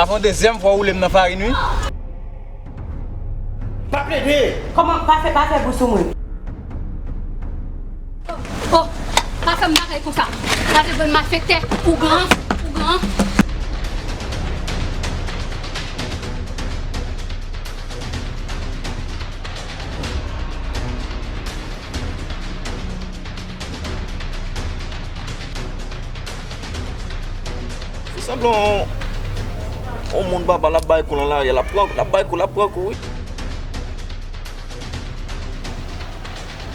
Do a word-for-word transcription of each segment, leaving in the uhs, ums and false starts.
Yon dezyèm fwa w woule m nan farin, wi. Pa plede! Kòman? Pa fè, pa fè bous sou mwen. Oh, pa fè m bagay konsa. Gade bann malfektè, ougan, ougan. Fè sanblan yon, yon moun papa l ap bay kou nan lari a, l ap pran, l ap bay kou, l ap pran kou, wi.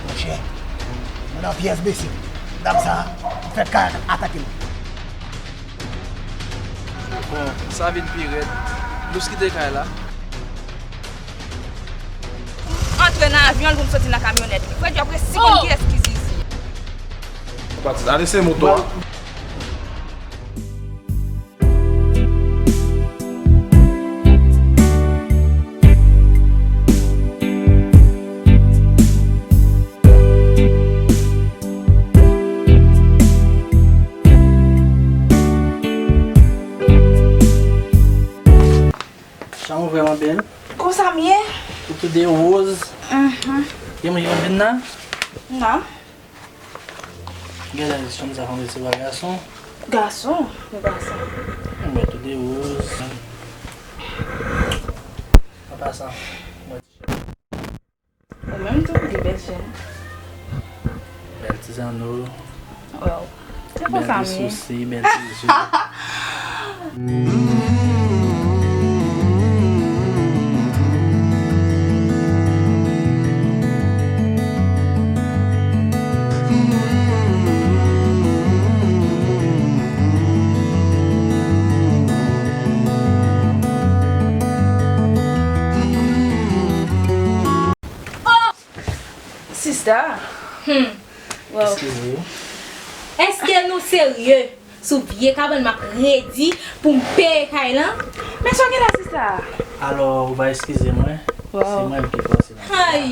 Monchè, mwen nan pyès bese. Dam sa, fèt ka atake m. Bon, sa vin pi rèd. Lous kite kay la. Antre nan avyon l pou m soti nan kamyonèt li. Frè Djòb resi konn kiyès ki Zizi. Ale se moto a. Chanm ou vrèman bèl. Konsa m ye? Ou tou de woz. Mhm. Gen moun ki konn vin la? Non. Gade chanm sa, fanm se pa gason. Gason, men pa sa. Mwen tou de woz. An pasan, mwen Ou menm tou, ou gen bèl je. Bèl ti zanno. Wow. Se konsa m ye. Bèl ti sousi, bèl ti je. Oh! Sista. Hmm. Wow. Eskize. Èske nou serye sou vye kabann m ap redi pou m peye kay lan? Men sa w gen la, sista? Alò, ou va eskize mwen. Wow. Se mwen ki fòse la. Ay!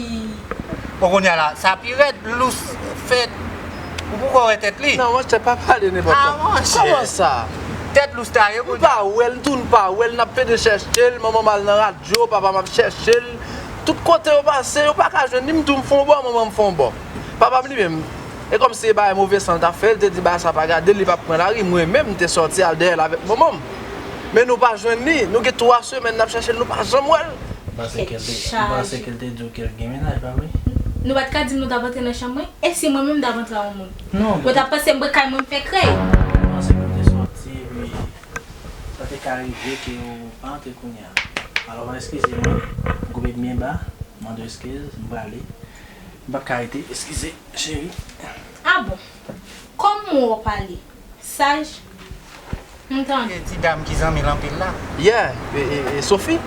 Bon, kounye a la, sa pi rèd, Lous fè, ou poko wè tèt li? Non, monchè, pa pale nenpòt kòman. Ah, monchè. Kòman sa? Tèt Lous ta ye, kounye a. M pa wè l, m tou m pa wè l, n ap pede chèche l, manman m al nan radyo, papa m ap chèche l. Tout kote yo pase, yo pa ka jwenn li, m tou m fè yon bò, manman m fè yon bò. Papa m li menm, e kòmsi e bagay move san l t ap fè, l te di bagay sa pa gade l, li p ap pran lari, mwen menm m te sòti al dèyè l avèk manman m. Men nou pa jwenn li, nou gen twa semèn n ap chèche l, nou pa janm wè l. M panse ke l te, m panse ke l te di w ke l gen mennaj, pa vre? Nou pa t ka di m nou t ap antre nan chanm mwen? E si mwen menm m t ap antre a yon moun? Non, yo t ap panse m bwè kay mwen m fè krèy. M panse ke l te sòti, epi sa te ka rive ke w pa antre kounye a. Alò, eskize mwen, m koupe byen ba, m mande w eskiz, m prale. M p ap ka rete, eskize, cheri. Ah bon? Kòm w pale? Saj, m tande. E ti dam ki zanmi l anpil la. Yeah, e, e, e Sophie?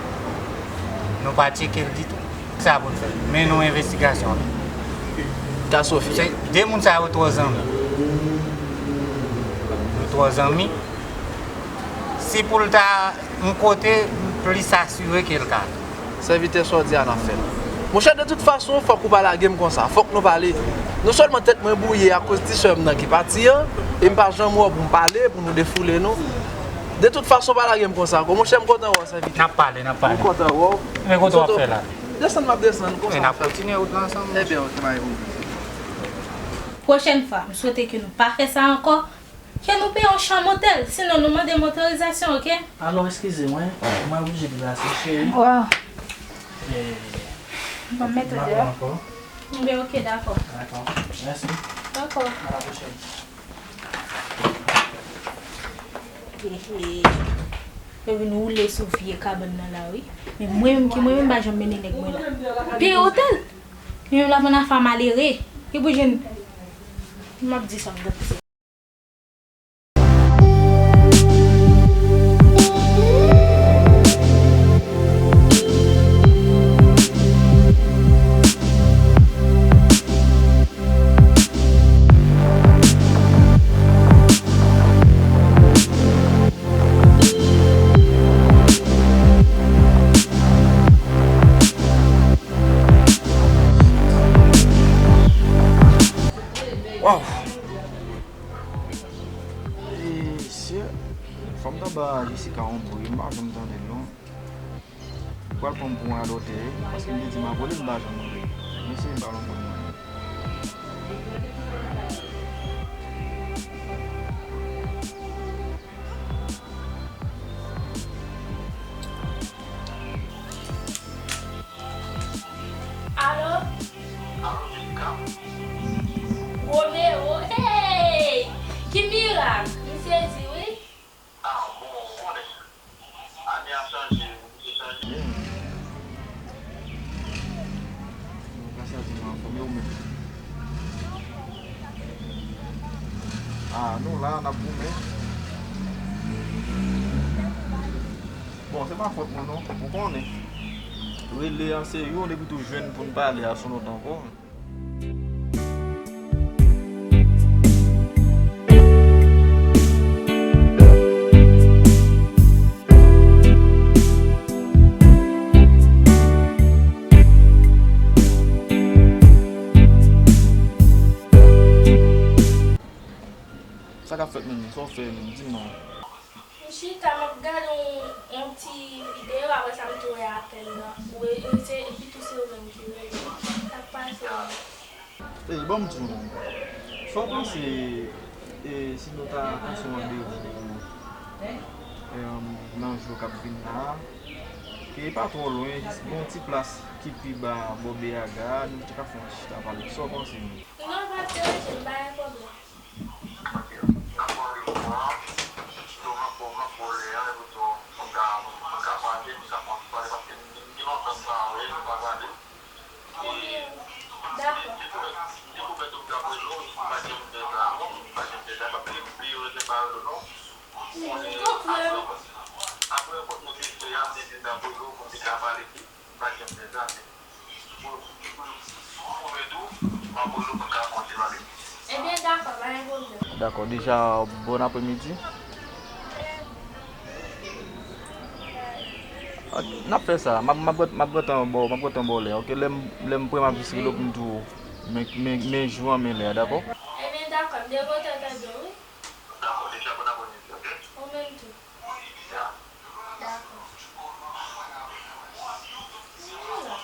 Nou pa tcheke l ditou. Sa pou n fè? Men nou envestigasyon an. Ka Sophie? Se, de moun sa yo twò zanmi. Yo twò zanmi. Si pou l ta yon kote, m plis asire ke l ka. Sèvitè, sa w di a n ap fè l. Monchè, de tout fason, fòk ou pa lage m konsa. Fòk nou pale. Non sèlman tèt mwen bwouye akoz ti sè m nan ki pati an, e m pa janm wè w pou m pale, pou nou defoule nou. De tout fason, pa lage m konsa ankò. Monchè, m kontan wè w, sèvitè. N ap pale, n ap pale. M kontan wè w. Men kote w ap fè la? Desann, m ap desann, konsa. Men n ap kontinye wout la ansanm. Ebyen, ok, mari pou m. Pwochèn fwa, m swete ke nou pa fè sa ankò. Ke nou peye yon chanm otèl, sinon nou mande m otorizasyon, oke? Alò, eskize mwen, mwen oblije deplase, cheri. Wow. E, ban m mete w deyò. N ap wè ankò. Ebyen, oke, dakò. Dakò. Mèsi. Dakò. A la pwochèn. He, he. Yo vin woule sou vye kabann nan la, wi. Men mwen menm ki mwen menm, m pa janm mennen nèg mwen la. Peye otèl. Li menm l ap ann afè malere. Li pou jwenn. M ap di sa m t ap di. Waw! E, shit. Fò m ta Ba Jessica yon bri, m pa janm tande l non. Ou pral pran m pou yon adòtè, paske m te di m abòne, m pa janm antre. Men se balon pou mwen. Alo? Alo, Jessica? Romeo, hey! Ki mirak! M sezi, wi. Ah, bon, ou konnen. Ane a chanje, misye chanje. Yeah. Bon, gras a Dye, nou anfòm, e ou menm? Ah, nou la, n ap goumen. Bon, se pa fòt mwen non, ou konnen. Rele an se yon, depi tou jwenn pou n pale a, se yon lòt ankò. Sa k ap fèt menm? Sa w fè menm? Di m non. M chita, m ap gade yon, yon ti videyo, apre sa m tou wè apèl lan. Ou e-, e-, se, epi tou se ou menm ki rele. Sa k pase menm? Ey, ban m di w non. Sa w panse, e, si nou ta kase yon randevou pou, em, nan jou k ap vin la, ke e pa twò lwen, jis gen yon ti plas ki pi ba bò Beyaga, nou te ka fè yon ti chita pale. Sa w panse menm? Non, pa deranje m, pa gen pwoblèm. Ok, n ap pran randevou an. Sitou m ap ba w, m ap ba w lè a, epi tou, pou n ka, pou n ka pale, pou n ka fè yon ti pale, paske m gen lontan m pa wè, nou pa pale. Dakò. M dekouvè tou m t ap rele w, m pa janm fè sa ankò, m pa janm fè sa. M ap bliye rele pa rele w non. Ou konnen, apre, apre kot nou te fè a, m te di m t ap rele w pou m te ka pale pi. M pa janm fè sa, men pou, pou, pou pwouve tou, m ap rele w pou n ka kontinye pale. Ebyen, dakò, pa gen pwoblèm. Dakò, deja, bon apremidi. Ok, n ap fè sa. M ap, m ap, m ap gentan ba w, m ap gentan ba w lè, ok? Lè m, lè m prè, m ap jis rele w pou m di w, men, men, men jou an, men lè a, dakò? Ebyen, dakò, m te kontan tande w, wi. Dakò, deja, bon apremidi, ok? Ou menm tou. Ya. Dakò. Mira.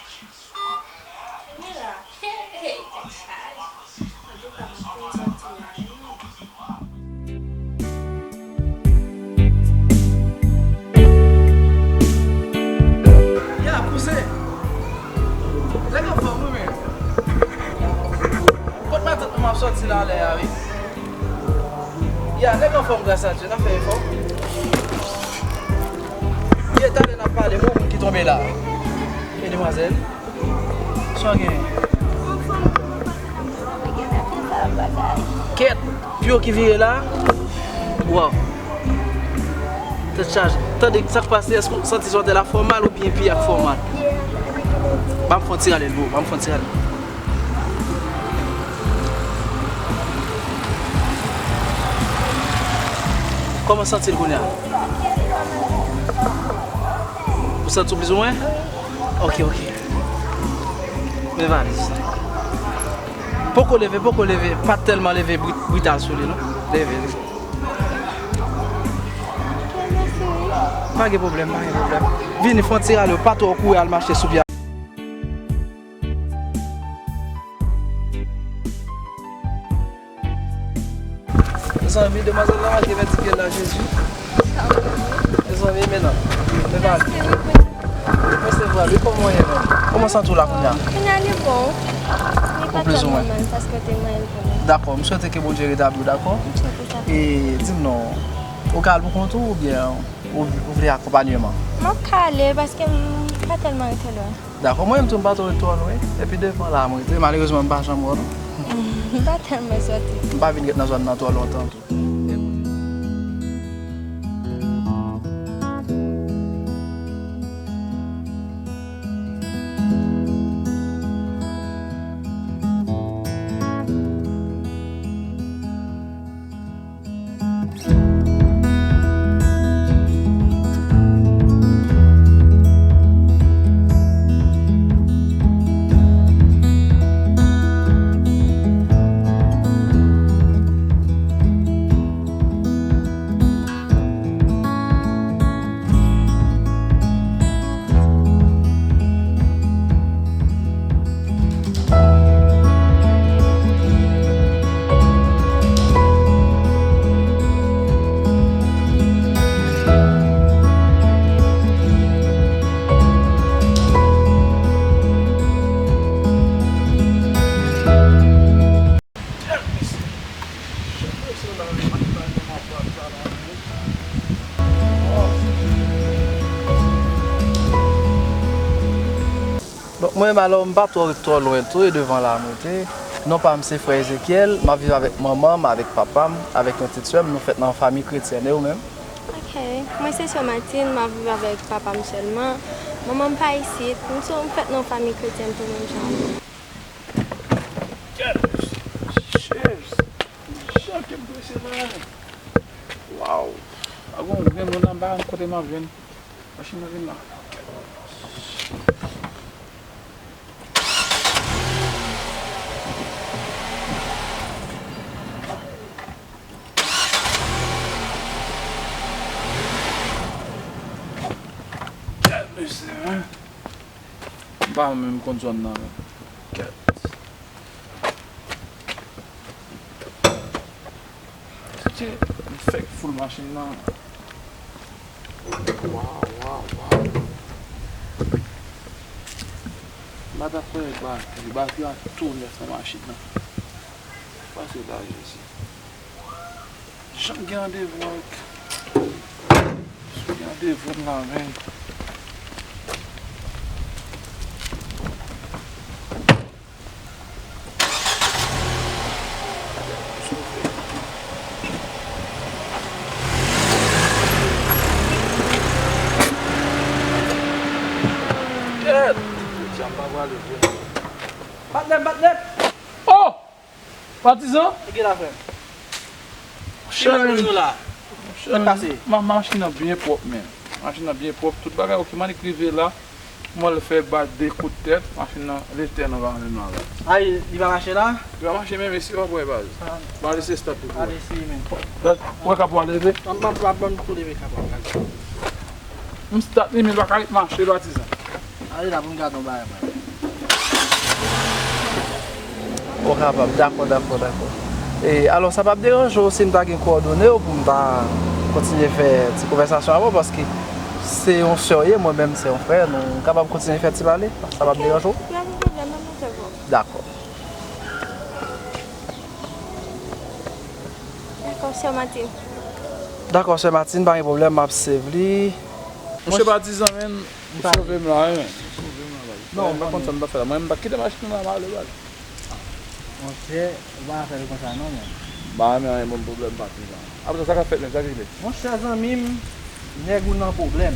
Mira. Hey, tèt chaje. Antouka, m ap konn sòti la, wi. Ya, kouzen. Nèg anfòm, wi, men. Kot matant mwen m ap sòti la, lè a, wi. Ya, nèg anfòm, gras a Dye, n ap fè efò. Ye, talè n ap pale, bon, moun ki tonbe la. E demwazèl? Sa w gen? Kèt, pye w ki vire la? Waw. Tèt chaje. Tande, sa k pase? Èske w santi sou atè la fè w mal oubyen pye a k fè w mal? Ban m fè yon ti rale l, bro. Ban m fè yon ti rale l. Kòman w santi l kounye a? Ou santi w plizoumwen? Ok, ok. Men valiz. Poko leve, poko leve. Pa tèlman leve bri-, brital sou li, non. Leve, leve. Ok, mèsi, wi. Pa gen pwoblèm, pa gen pwoblèm. Vini, fè yon ti rale, pa twò kouri al mache sou pye. Mezanmi, demwazèl la manke vètige la, Jezi. Mezanmi, men non. Men pa. Mèsi, wi. Mwen se vwa, wi, kòman w ye menm? Kòman w santi w la kounye a? Kounye a li bon. Li pa tèlman mal, paske w te manyen l pou mwen. Dakò, m swete ke Bondye retabli w, dakò? M swete sa. E, di m non, ou ka al pou kont ou oubyen ou, ou vle akonpanyeman? M ap ka ale, paske m pa tèlman rete lwen. Dakò, mwen menm tou m pa twò ret twò lwen, epi devan la m rete, malerezman m pa janm wè w non. M pa tèlman sòti. M pa vin ret nan zòn nan twò lontan tou. Alò, m pa twò ret twò lwen tou, e devan la mwen te. Non pa m se frè Ezekiel, m ap viv avèk manman m, avèk papa m, avèk yon ti sè m, nou fèt nan yon fanmi kretyèn, e ou menm? Ok, mwen se sè Martine, m ap viv avèk papa m sèlman. Manman m pa isit, m sou, m fèt nan yon fanmi kretyèn tou menm jan. Jan ke m prese la. Waw. Pa gen yon grenn moun anba m kote m ap jwenn. Machin nan vin la. Kèt mesye, men. M pa menm konn zòn nan, men. Kèt. Tchè, m fèk foul machin nan. Waw, waw, waw. M pa ta kwè batri, batri a tou nèf nan machin nan. Pase la, Jezi. Jan gen randevou ak, gen randevou m la, men. Kèt! Patnè m, patnè m! Oh! Patizan? Ki gen la, frè m? Monchè, men. Ki la nou la? Monchè, men. Sa k pase? Ma-, machin nan byen pwòp, men. Machin nan byen pwòp, tout bagay oke. M annik rive la. Mwen al fè ba de kout tèt, machin nan, letè nan pa menm la, baz. A, li, li pa mache la? Li pa mache menm, mesye, pa bwè, baz. Ah. Ba lese start pou ou. Ale, eseye menm. Baz, ou wè kapò a leve? Ban, ban, ban, ban m tou leve kapò a, baz. M start li, men l pa ka ret mache, patizan. Ale la pou m gade yon bagay, baz. Ou kapab, dakò, dakò, dakò. E, alò, sa p ap deranje w si m ta gen kowòdone w pou m ta kontinye fè ti konvèsasyon avè w, paske se yon sè w ye, mwen menm se yon frè, nou kapab kontinye fè ti pale, sa p ap deranje w? Ok, pa gen pwoblèm, mwen montre w. Dakò. Dakò, sè Martine. Dakò, sè Martine, pa gen pwoblèm, m ap sèvi li. Monchè patizan, men, ou sove m la, wi, men. Ou sove m la, baz. Non, m pa konn sa m t ap fè la. Mwen, m pa kite machin nan la, m ale, baz. Monchè, ou pa fè l konsa non, men. M pa renmen anyen bon pwoblèm patizan. Apre sa, sa k ap fèt menm, sa k rive? Monchè, zanmi m, nèg ou nan pwoblèm.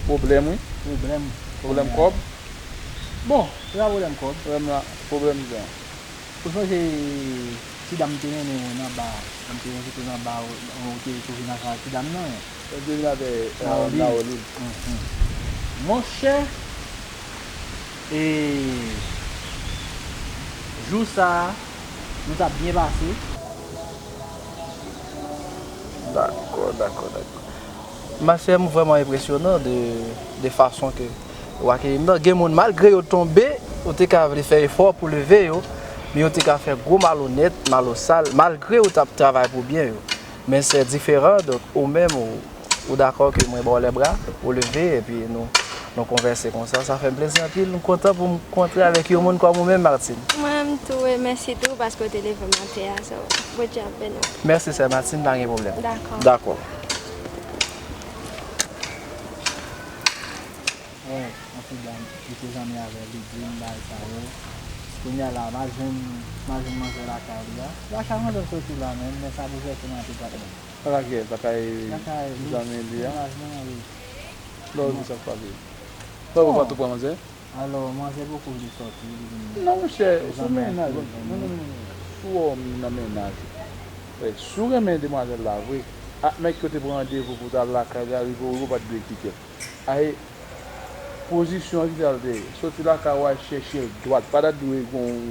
Pwoblèm, wi. Pwoblèm. Pwoblèm kòb? Bon, se pa pwoblèm kòb. Pwoblèm la, pwoblèm jan. Ou sonje ti dam te mennen mwen nan ba, m te envite nan ba, ou te, te vin ansanm ak ti dam nan? Mwen te vin avè, euh, Naolin. Naolin. Mhm. Monchè, e jou sa a, nou t ap byen pase. Dakò, dakò, dakò. Masè m vrèman enpresyonan de, de fason ke ou akeyi m nan. Gen moun, malgre yo tonbe, ou te ka vle fè efò pou leve yo, men yo te ka fè gwo malonèt, malosal, malgre ou t ap travay pou byen yo. Men se diferan, donk, ou menm, ou, ou dakò ke mwen ba w lèbra, ou leve, epi nou, nou konvèse konsa. Sa fè m plezi anpil, m kontan pou m kontre avèk yon moun kòm ou menm, Martine. Mwen menm tou, e mèsi tou paske w te leve m atè a, so, Bondye ap beni w. Mèsi, sè Martine, pa gen pwoblèm. Dakò. Dakò. Wè, yon ti dam, li te zanmi avè l, li di m bagay sa yo. Kounye a la, m al jwenn, m al jwenn manzè lakay li a. Lakay manzè l soti la menm, men sa boulvèse m anpil patnè. Lakay kiyès? Lakay zanmi li a? Lakay mennaj mwen an, wi. Lè w di sa k pase. Frè ou pa tou pran manzè? Alò, manzè poko vle sòti, li vin. Non, monchè, sou mennaj, non, non, non, non. Sou òm nan mennaj ou. Wè, si w renmen demwazèl la vre, ak nèg ke w te pran randevou pou w t al lakay li a, rive ou, ou pa t dwe kite l. Ay, pozisyon ki sa l te ye. Soti lakay ou al chèche l dwat. Pa ta dwe gon,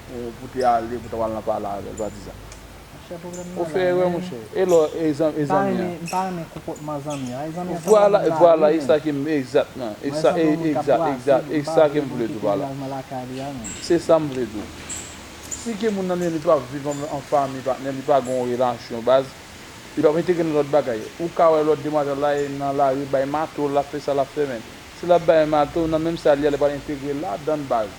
gon pou te ale, pou ta pral nan pale avè l, patizan. Monchè, pwoblèm nan la, men. Ou fè erè, monchè. E lò, e zanmi an. M pa renmen, m pa renmen konpòtman zanmi an. E zanmi an se yon moun lari, men. Vwala, vwala, e sa ke m, egzakteman. E sa, e, egzat, egzat, e sa ke m vle di w la. Se sa m vle di w. Si ke moun nan li, li p ap viv an, an fanmi, patnè, li pa gen yon relasyon, baz, li p ap entegre nan lòt bagay. Ou ka wè lòt demwazèl la, e nan lari, bay mato, l ap fè sa l ap fè, men. Si l ap bay mato, nan menm sa li a, li pral entegre ladan l, baz.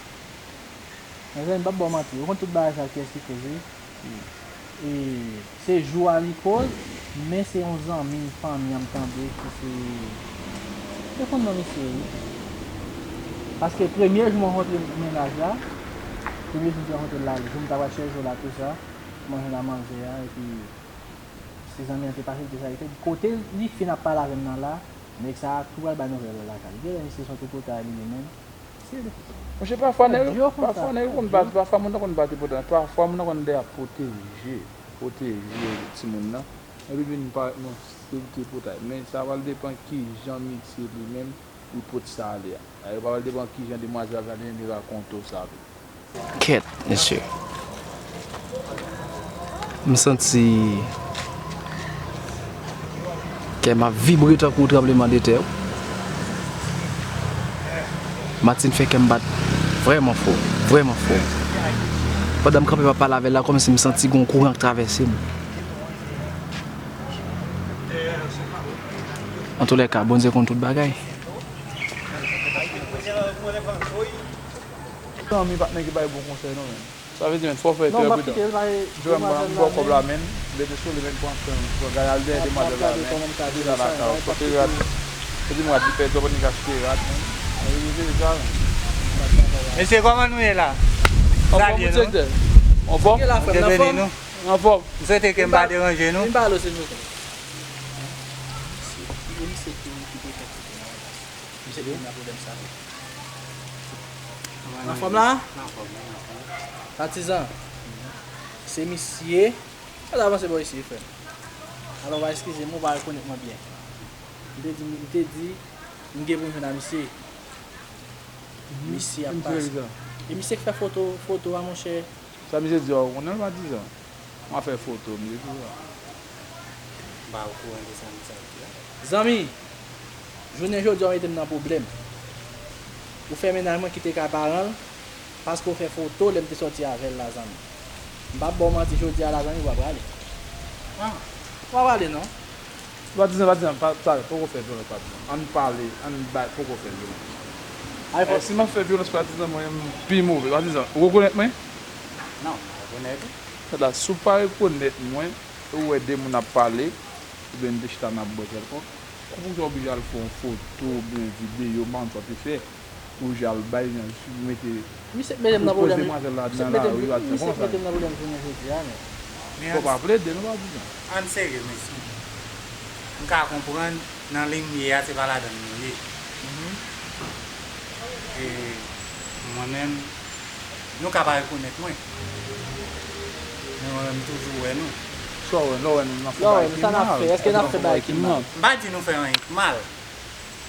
Mezanmi, m p ap ba w manti. Ou konn tout bagay sa kiyès ki koze? Hmm. E se jou a li koz, men se yon zanmi fanmi an m tande ki se, yo konn non misye, wi. Paske premye jou mwen rankontre mennaj la, premye jou m te rankontre l la, jou m t ap al chèche w la, tou sa, mwen jwenn a manzè a, epi se zanmi an te pase, li te salye tèt. Kote li fin ap pale avè m nan la, nèg sa a tou pral bay nouvèl lakay li. Genlè misye se yon tripotay li ye menm. Se de. Monchè, pafwa nèg, pafwa nèg konn bat, pafwa moun nan konn bat tripotay, pafwa moun nan konn dèyè ap pwoteje, pwoteje timoun nan, epi vin parèt nan stil tripotay. Men sa pral depann kijan misye li menm li pot sa ale a. Sa pral depann kijan demwazèl la li menm li rakonte w sa tou. Kèt, mesye. M santi kè m ap vibre tankou tranblemanntè. Martine fè kè m bat vrèman fò, vrèman fò. Pandan m kanpe m ap pale avè l la, kòmsi m santi gon kouran k travèse m. Antoulèka, Bondye konn tout bagay. Zanmi, patnè ki bay bon konsèy non, men. Sa vle di, men, fò w fè trè pridan. Jwenn mwen, m ba w kòb la, men, mete sou li, men, pran swen w. Gade al dèyè demwazèl la, men. Li la lakay ou, sote rad. Ou di m rad li pèdi, w ap annik achte rad, men. Mesye, kòman nou ye la? Anfòm, direktè? Anfòm? Anfòm? M swete ke m pa deranje nou. Vin pale, silvouplè. Misye ki, ki te fè kote nan plas. Misye ki nan pwoblèm sa yo. Anfòm la? Patizan. Se misye. Al avanse bò isi, frè m. Alò, va eskize m, ou pa rekonèt mwen byen. M te di, m te di, m gen pou m jwenn a misye. Misye ap pase. E misye k fè foto, foto a, monchè. Sa misye di a, ou konnen l, patizan? Mwen fè foto, misye di sa. M pa okouran de sa misye ap di a. Zanmi, jounen jodi a, w mete m nan pwoblèm. Ou fè mennaj mwen kite kay paran l, paske w fè foto lè m te sòti avè l la, zanmi. M p ap ba w manti, jodi a la, zanmi, w pa prale. Ah. W pa prale, non. Patizan, patizan, pa, pa, poko fè vyolans, patizan. Ann pale, ann bay, poko fè vyolans. Eh, si m ap fè vyolans, patizan, mwen, m pi move. Patizan, ou rekonèt mwen? Non, m pa rekonèt ou. Gad la, si w pa rekonèt mwen, e w wè de moun ap pale, oubyen n te chita n ap bwè kèlkonk, kòman w oblije al fè yon foto oubyen videyo, m pa konn sa w te fè. Ou jal bay jan, si w mete, misye k mete m nan pwoblèm, demwazèl la nan lari, misye k mete m nan pwoblèm jounen jodi a, men. Fò pa plede non, patizan. Ann serye, mesye. M ka konprann, nan liy m ye a, se pa ladann nou ye. E mwen menm, nou ka pa rekonèt mwen. Men mwen menm, m toujou wè nou. Sa w wè, lè w wè nou nan fè bagay ki mal. Èske n ap fè bagay ki mal? M pa di nou fè anyen ki mal.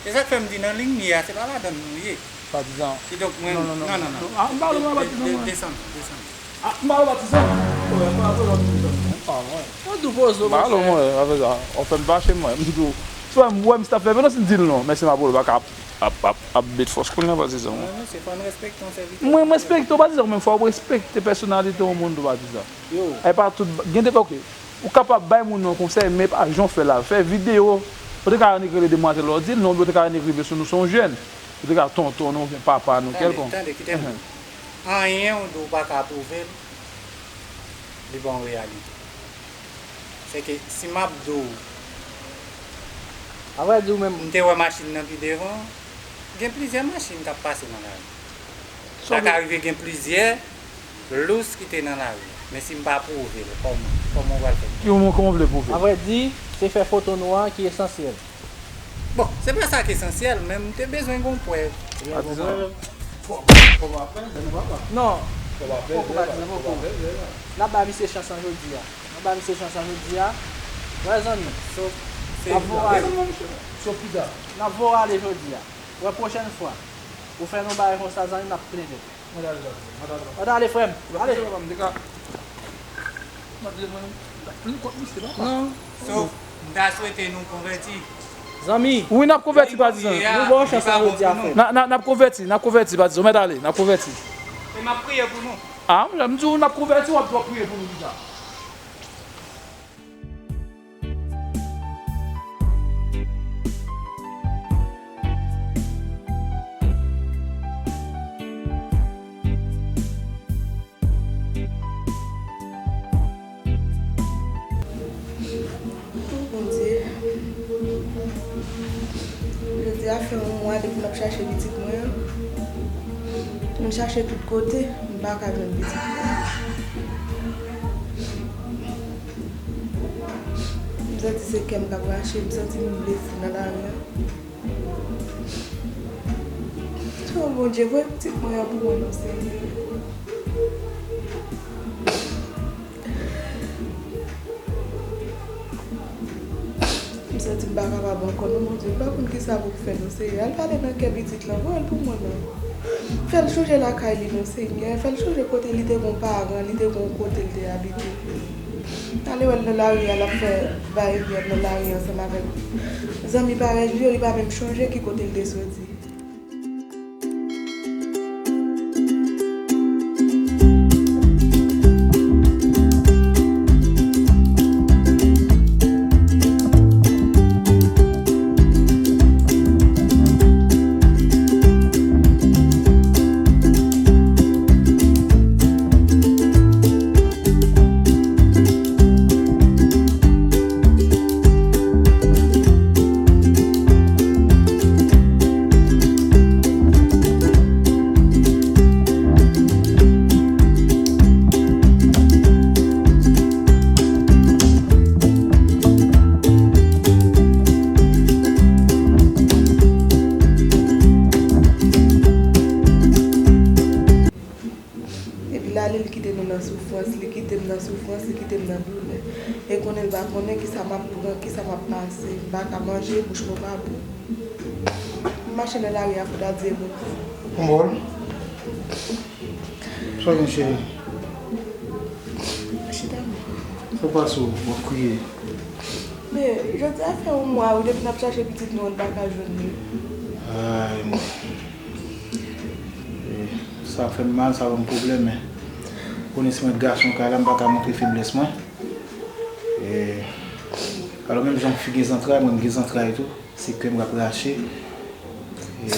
Se sa k fè m di nan liy m ye a, se pa ladann nou ye. Patizan. Kidonk, mwen, non, non, non, non, non. Ah, m pa vle mwen patizan, mwen. Desann, desann. Ah, m pa vle patizan. Mwen pa vle patizan, mwen. Pa mwen. Mwen tou poze w, monchè. M pa vle mwen, apre sa, w fè m fache, mwen. M di w, si w wè m, w wè m si t ap fè vyolans, m di l non. Men si m ap wè w pa ka ap, ap, ap, ap bet fòs kounye a, patizan, mwen. Mwen, mesye, fò n respekte yon sèvitè. Mwen, m respekte w, patizan, men fò w respekte pèsonalite yon moun tou, patizan. Yo. E pa tout, gen de, oke. Ou kapab bay moun nan konsèy, men pa jan w fè la. Fè videyo. Ou te ka annik rele demwazèl la, w di l non, oubyen ou te ka annik rive sou nou, se yon jèn. Ou te ka tonton nou, oubyen papa nou, kèlkonk. Tande, tande, kite m di w. Anyen w di w pa ka pwouve l, li pa yon reyalite. Sèke si m ap di w, avrèdi w menm, m te wè machin nan pi devan, gen plizyè machin k ap pase nan lari. Sa ka rive gen plizyè lous ki te nan lari a. Men si m pa pwouve l, kòman, kòman w pral fè? Ki, kòman, kòman w vle pwouve l? Avrèdi, se fè foto nou an ki esansyèl. Bon, se pa sa k esansyèl, men m te bezwen gen yon prèv. Patizan. Non. Poko, patizan, poko. N ap ba misye chans lan jodi a. N ap ba misye chans lan jodi a. Wè, zanmi. N ap voye ale. N ap voye ale jodi a. Wè, pwochèn fwa ou fè nou bagay konsa, zanmi, n ap plen tèt. Mwen ale, frè m. Ale. Non. Sof, m ta swete nou konvèti. Zanmi. Wi, n ap konvèti, patizan. Nou ba w chans la jodi a, frè. N a, n a, n ap konvèti, n ap konvèti, patizan. Ou mèt ale, n ap konvèti. E m ap priye pou nou. Ah, m, m di w n ap konvèti, w ap, w ap priye pou nou deja. O Bondye, jodi a fè yon mwa depi m ap chache pitit mwen an. M chache tout kote, m pa ka jwenn pitit mwen. M santi se kè m k ap rache, m santi m blese nan lari a. O Bondye, voye pitit mwen an pou mwen non, Senyè. M santi m pa kapab ankò non, Bondye. M pa konn kisa pou m fè non, Senyè. Al pale nan kè pitit lan, voye l pou mwen non. Fè l chonje lakay li non, Senyè. Fè l chonje kote li te gon paran, li te gon kote l te abite. Ale wè l nan lari a, l ap fè vayenvyen nan lari ansanm avèk zanmi parèy li yo, li pa menm chonje ki kote l te soti. Epi l ale, li kite nou nan soufrans, li kite m nan soufrans, li kite m nan doulè. E konnen l pa konnen kisa m ap pran, kisa m ap pase. M pa ka manje, bouch mwen pa bon. M mache nan lari a, fout adye moun. Bon. Sa w gen, cheri? Chita non. Sa w pase w, w ap kriye? Men, jodi a fè yon mwa wi, depi n ap chache pitit nou an, n pa ka jwenn li. Ay, mwen. E, sa fè m mal, sa ban m pwoblèm, men konnen se mwen k gason kay la, m pa ka montre feblès mwen. E, alò, menm jan fi gen zantray, mwen m gen zantray tou. Se kè m k ap rache. E,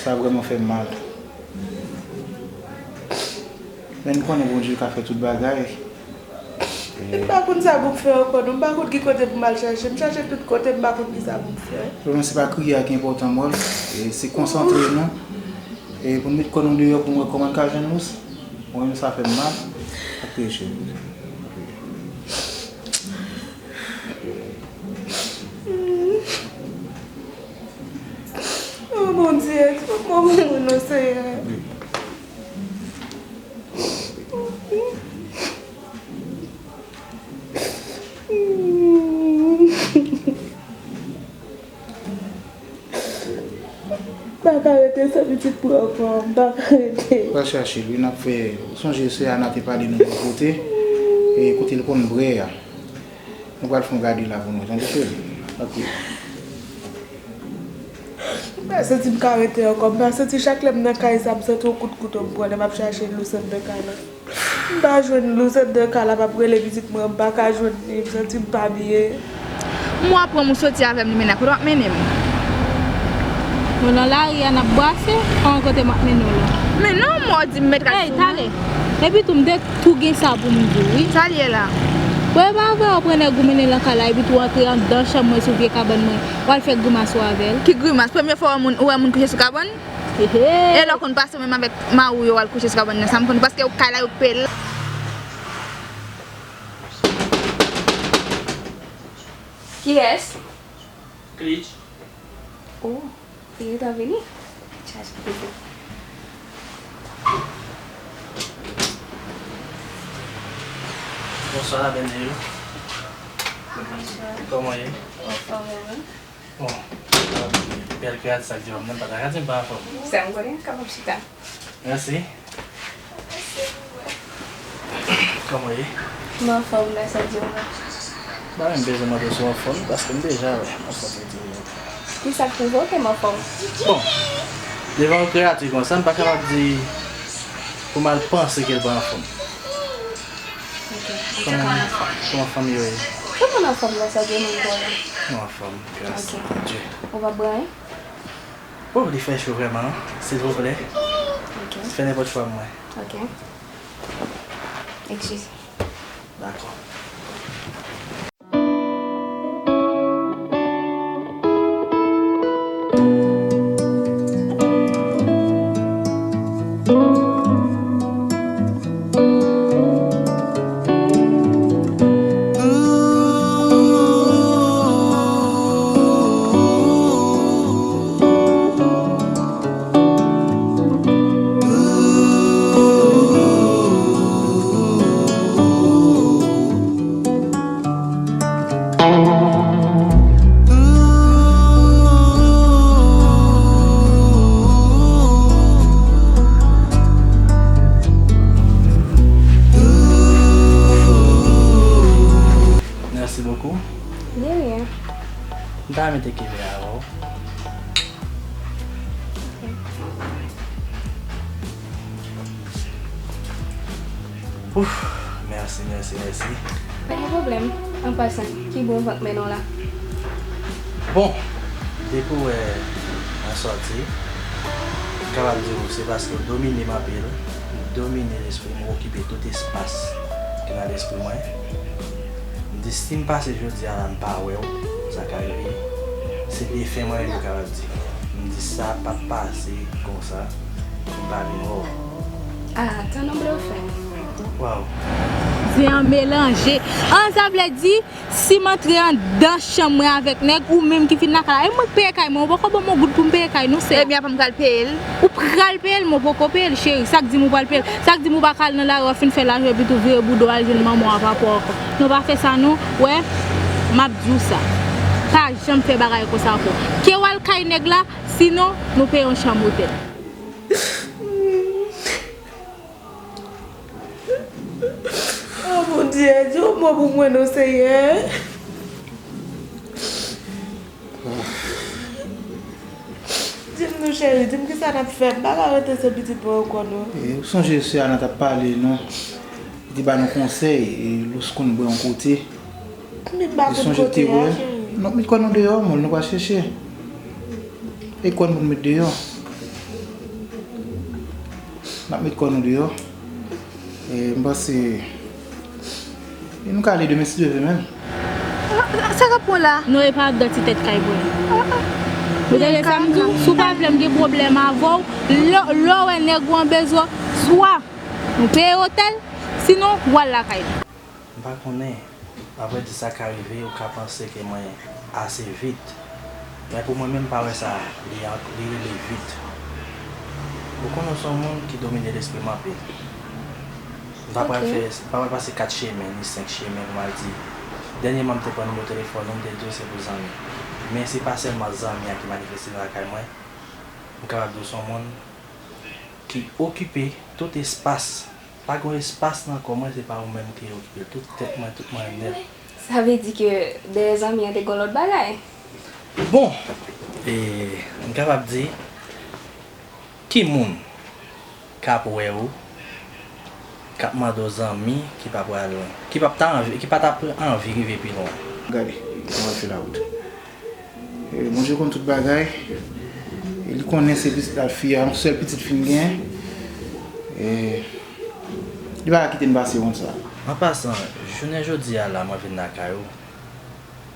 sa vrèman fè m mal. Men n konnen Bondye ka fè tout bagay. E, m pa konn sa pou m fè ankò non. M pa konn ki kote pou m al chache. M chache tout kote, m pa konn ki sa pou m fè. Vreman, se pa kriye a ki enpòtan, mwen. E, se konsantre nou. E pou n met kò nou deyò pou n wè kòman n ka jwenn lous. Mwen menm sa fè m mal. Pa kriye, cheri. O Bondye, fè mwen moun non, Senyè. M pa ka rete san pitit mwen ankò, m pa ka rete. Pral chache l wi, n ap fè, sonje sè Ana te pale nou yon kote, e kote l konn brè a. Nou pral fè yon gade la pou nou, tande cheri? Ok. M pa santi m ka rete ankò, m pa santi chak lè m nan kay sa, m santi yon kout kouto m pran lè m ap chache lous anndan kay la. M pa jwenn lous anndan kay la, m ap rele pitit mwen, m pa ka jwenn li, m santi m pa byen. M wè w ap pran m, ou soti avè m, li mennen ak kote w ap mennen m. Nou nan lari a, n ap brase, an kote m ap mennen w la. Men non, m wè w di m met ak... Ey, talè. Epi tou, m te tou gen sa pou m di w, wi. Sa l ye la? Wè, e pa avè w pran nèg ou mennen l nan kay la, epi tou antre anndan chanm mwen sou vye kabann mwen, w al fè grimas ou avè l. Ki grimas? Premye fwa w wè moun, ou wè moun kouche sou kabann? Hehe. E lè w konn pase menm avèk mari w yo al kouche sou kabann nan, sa m konn, paske kay la yo pe l. Kiyès? Klitch. Oh, li gentan vini? Chaje poze. Bonswa, la belle. Bonswa. Kòman w ye? Anfòm, e ou? Bon, bèl kreyati sa k di w ap nan, pa ta ka di m pa anfòm. Sa m konnen, kapab chita. Mèsi. Kòman w ye? M anfòm, mèsi Dye. M pa menm bezwen mande si w anfòm, paske m deja wè anfòm li di. Kisa k pwouve w ke m anfòm? Bon, devan yon kreyati konsa, m pa kapab di pou m al panse ke l pa anfòm. Ok, antouka m anfòm. Kòman fanmi yo ye? Tout moun anfòm, mèsi Dye, menm bò la. Nou anfòm, gras a Dye. Ou p ap bwè anyen? Oh, li fè cho vrèman, silvouplè. Ok. Fè nenpòt chwa mwen. Ok. Eskize. Dakò. Mete kebe avè w. Ouf, mèsi, mèsi, mèsi. Pa gen pwoblèm. An pasan, ki bò w vant mennen w la? Bon, depi w wè mwen sòti, m kapab di w se paske w domine m anpil, w domine lespri m, w okipe tout espas ki nan lespri mwen. M di si m pase jodi a la m pa wè w, sa ka rive. Se defen mwen yo kapab di. M di sa p ap pase konsa, m pa vin wè w. Ah, tann yon blofè. Waw. Zen an melanje. An, sa vle di, si m antre anndan chanm mwen avèk nèg, ou menm ki fin lakay la, e mwen k peye kay mwen, ou poko ban m yon goud pou m peye kay non, sè. Ebyen, apa m pral peye l? Ou pral peye l, men w poko peye l, cheri. Sa k di m ou pral peye l? Sa k di m ou pa ka al nan lari w ap fin fè lajan epi tou vire bouda w al jwenn manman w ap apre w ankò? Non, pa fè sa non. Wè, m ap di w sa. Pa janm fè bagay konsa ankò. Ke w al kay nèg la, sinon, nou peye yon chanm otèl. Oh, Bondye, di yon mo pou mwen non, Seyè. Di m non, cheri, di m kisa n ap fè. M pa ka rete san pitit mwen ankò non. E, ou sonje sè Ana t ap pale non. Li te ba nou konsèy, e, lòske nou bwè yon kote. Men m pa konn kote a, cheri. Non, met kò nou deyò, moun, nou pral chèche. E kò nou pou n met deyò. N ap met kò nou deyò. E, m panse, e nou ka ale demen si Dye vle menm. Sa k ap pran la? Non, e pa anndan ti tèt kay mwen. Ou tande sa m di w? Si w pa vle m gen pwoblèm avè w, lè, lè w wè nèg ou an bezwen, swa nou peye otèl, sinon, w al lakay li. M pa konnen, apre di sa ka rive, ou ka panse ke mwen ase vit. Men pou mwen menm, m pa wè sa, li an, li rele vit. Ou konnen w se yon moun ki domine lespri m anpil. M pa pral fè, m pa pral pase kat chemen, ni senk chemen pou m al di. Dènyèman, m te pran nimewo telefòn ou, m te di w se pou zanmi. Men se pa sèlman zanmi an ki manifeste nan lakay mwen. M kapab di w se yon moun ki okipe tout espas. Pa gen espas nan kò mwen, se pa ou menm ki okipe l. Tout tèt mwen, tout mwen nèt. Sa vle di ke dèyè zanmi an te gen lòt bagay? Bon, e, m kapab di, ki moun k ap wè w, k ap mande w zanmi, ki pa pral, ki p ap ta anvi, ki pa t ap anvi rive pi lwen? Gade kòman l fè lawout. E, Bondye konn tout bagay. E li konnen se pitit la fi a, yon sèl pitit fi m gen. E, li pa ka kite n pase wont sa. An pasan, jounen jodi a la, mwen vin lakay ou.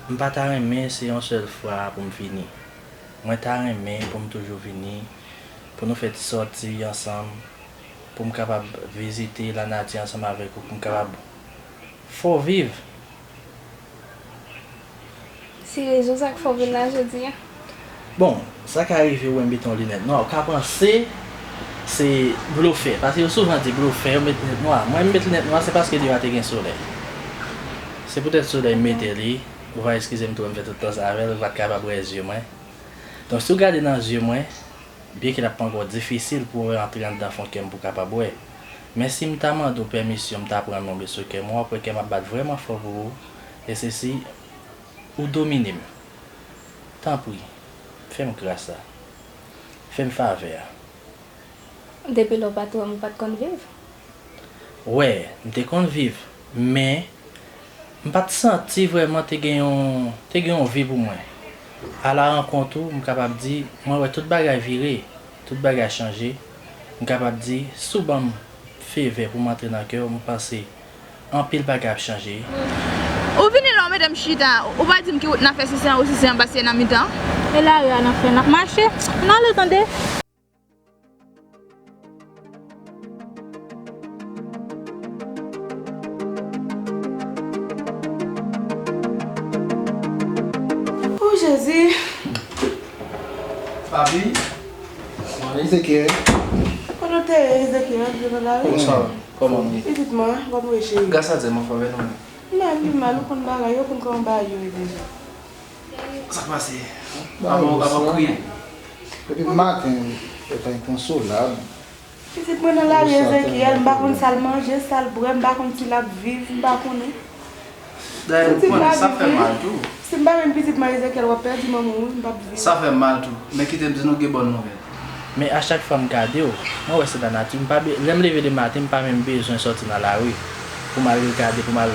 M pa ta renmen se yon sèl fwa pou m vini. Mwen ta renmen pou m toujou vini, pou nou fè ti sòti ansanm, pou m kapab vizite lanati ansanm avèk ou, pou m kapab fè w viv. Se rezon sa k fè w vin la jodi a? Bon, sa ka rive ou wè m mete yon linèt nwa, ou ka panse se blofè, paske yo souvan di blofè, yo met linèt nwa. Mwen, m met linèt nwa, se paske deyò a te gen solèy. Se poutèt solèy m mete li, ou va eskize m tou, m fè tout tan sa avè l, ou pa t kapab wè zye mwen. Donk, si w gade nan zye mwen, byenke l ap ankò difisil pou w rantre anndan fon kè m pou w kapab wè. Men si m ta mande w pèmisyon, m ta pran l, monbe sou kè m, w ap wè kè m ap bat vrèman fò pou ou. E se si ou domine m. Tanpri, fè m gras la. Fè m favè a. Depi lè w pa t wè m, ou pa t konn viv? Wè, m te konn viv, men m pa t santi vrèman te gen yon, te gen yon vi pou mwen. Alarankont ou, m kapab di, mwen wè tout bagay vire, tout bagay chanje. M kapab di, si w ban m favè pou m antre nan kè w, m panse anpil bagay ap chanje. Ou vini la, ou mete m chita, ou pa di m ki wout n a fè, si se an wo, si se an ba, si se nan mitan. E lari a n ap fè, n ap mache. Ann ale tande. O Jezi! Papi, Ezekiel. Kote w te ye, Ezekiel? Antre nan lari. Bonswa, kòman w ye? Pitit mwen, kòman w ye, cheri? Gras a Dye, m anfòm, e nou menm? M pa pi mal, ou konn bagay yo, ou konn kòman bagay yo ye deja. Sa k pase? Apa w, apa w kriye? Depi maten, tèt la enkonsolab. Pitit mwen nan lari, Ezekiel, m pa konn sa l manje, sa l bwè, m pa konn si l ap viv, m pa konnen. Dayè, ou konnen, sa fè mal tou. Si m pa menm pitit mwen, Ezekiel, w ap pèdi manman w, wi, m p ap viv. Sa fè mal tou. Men kite m di nou gen bòn nouvèl. Men a chak fwa m gade w, mwen wè se lanati. M pa be-, lè m leve de maten, m pa menm bezwen sòti nan lari pou m al regade, pou m al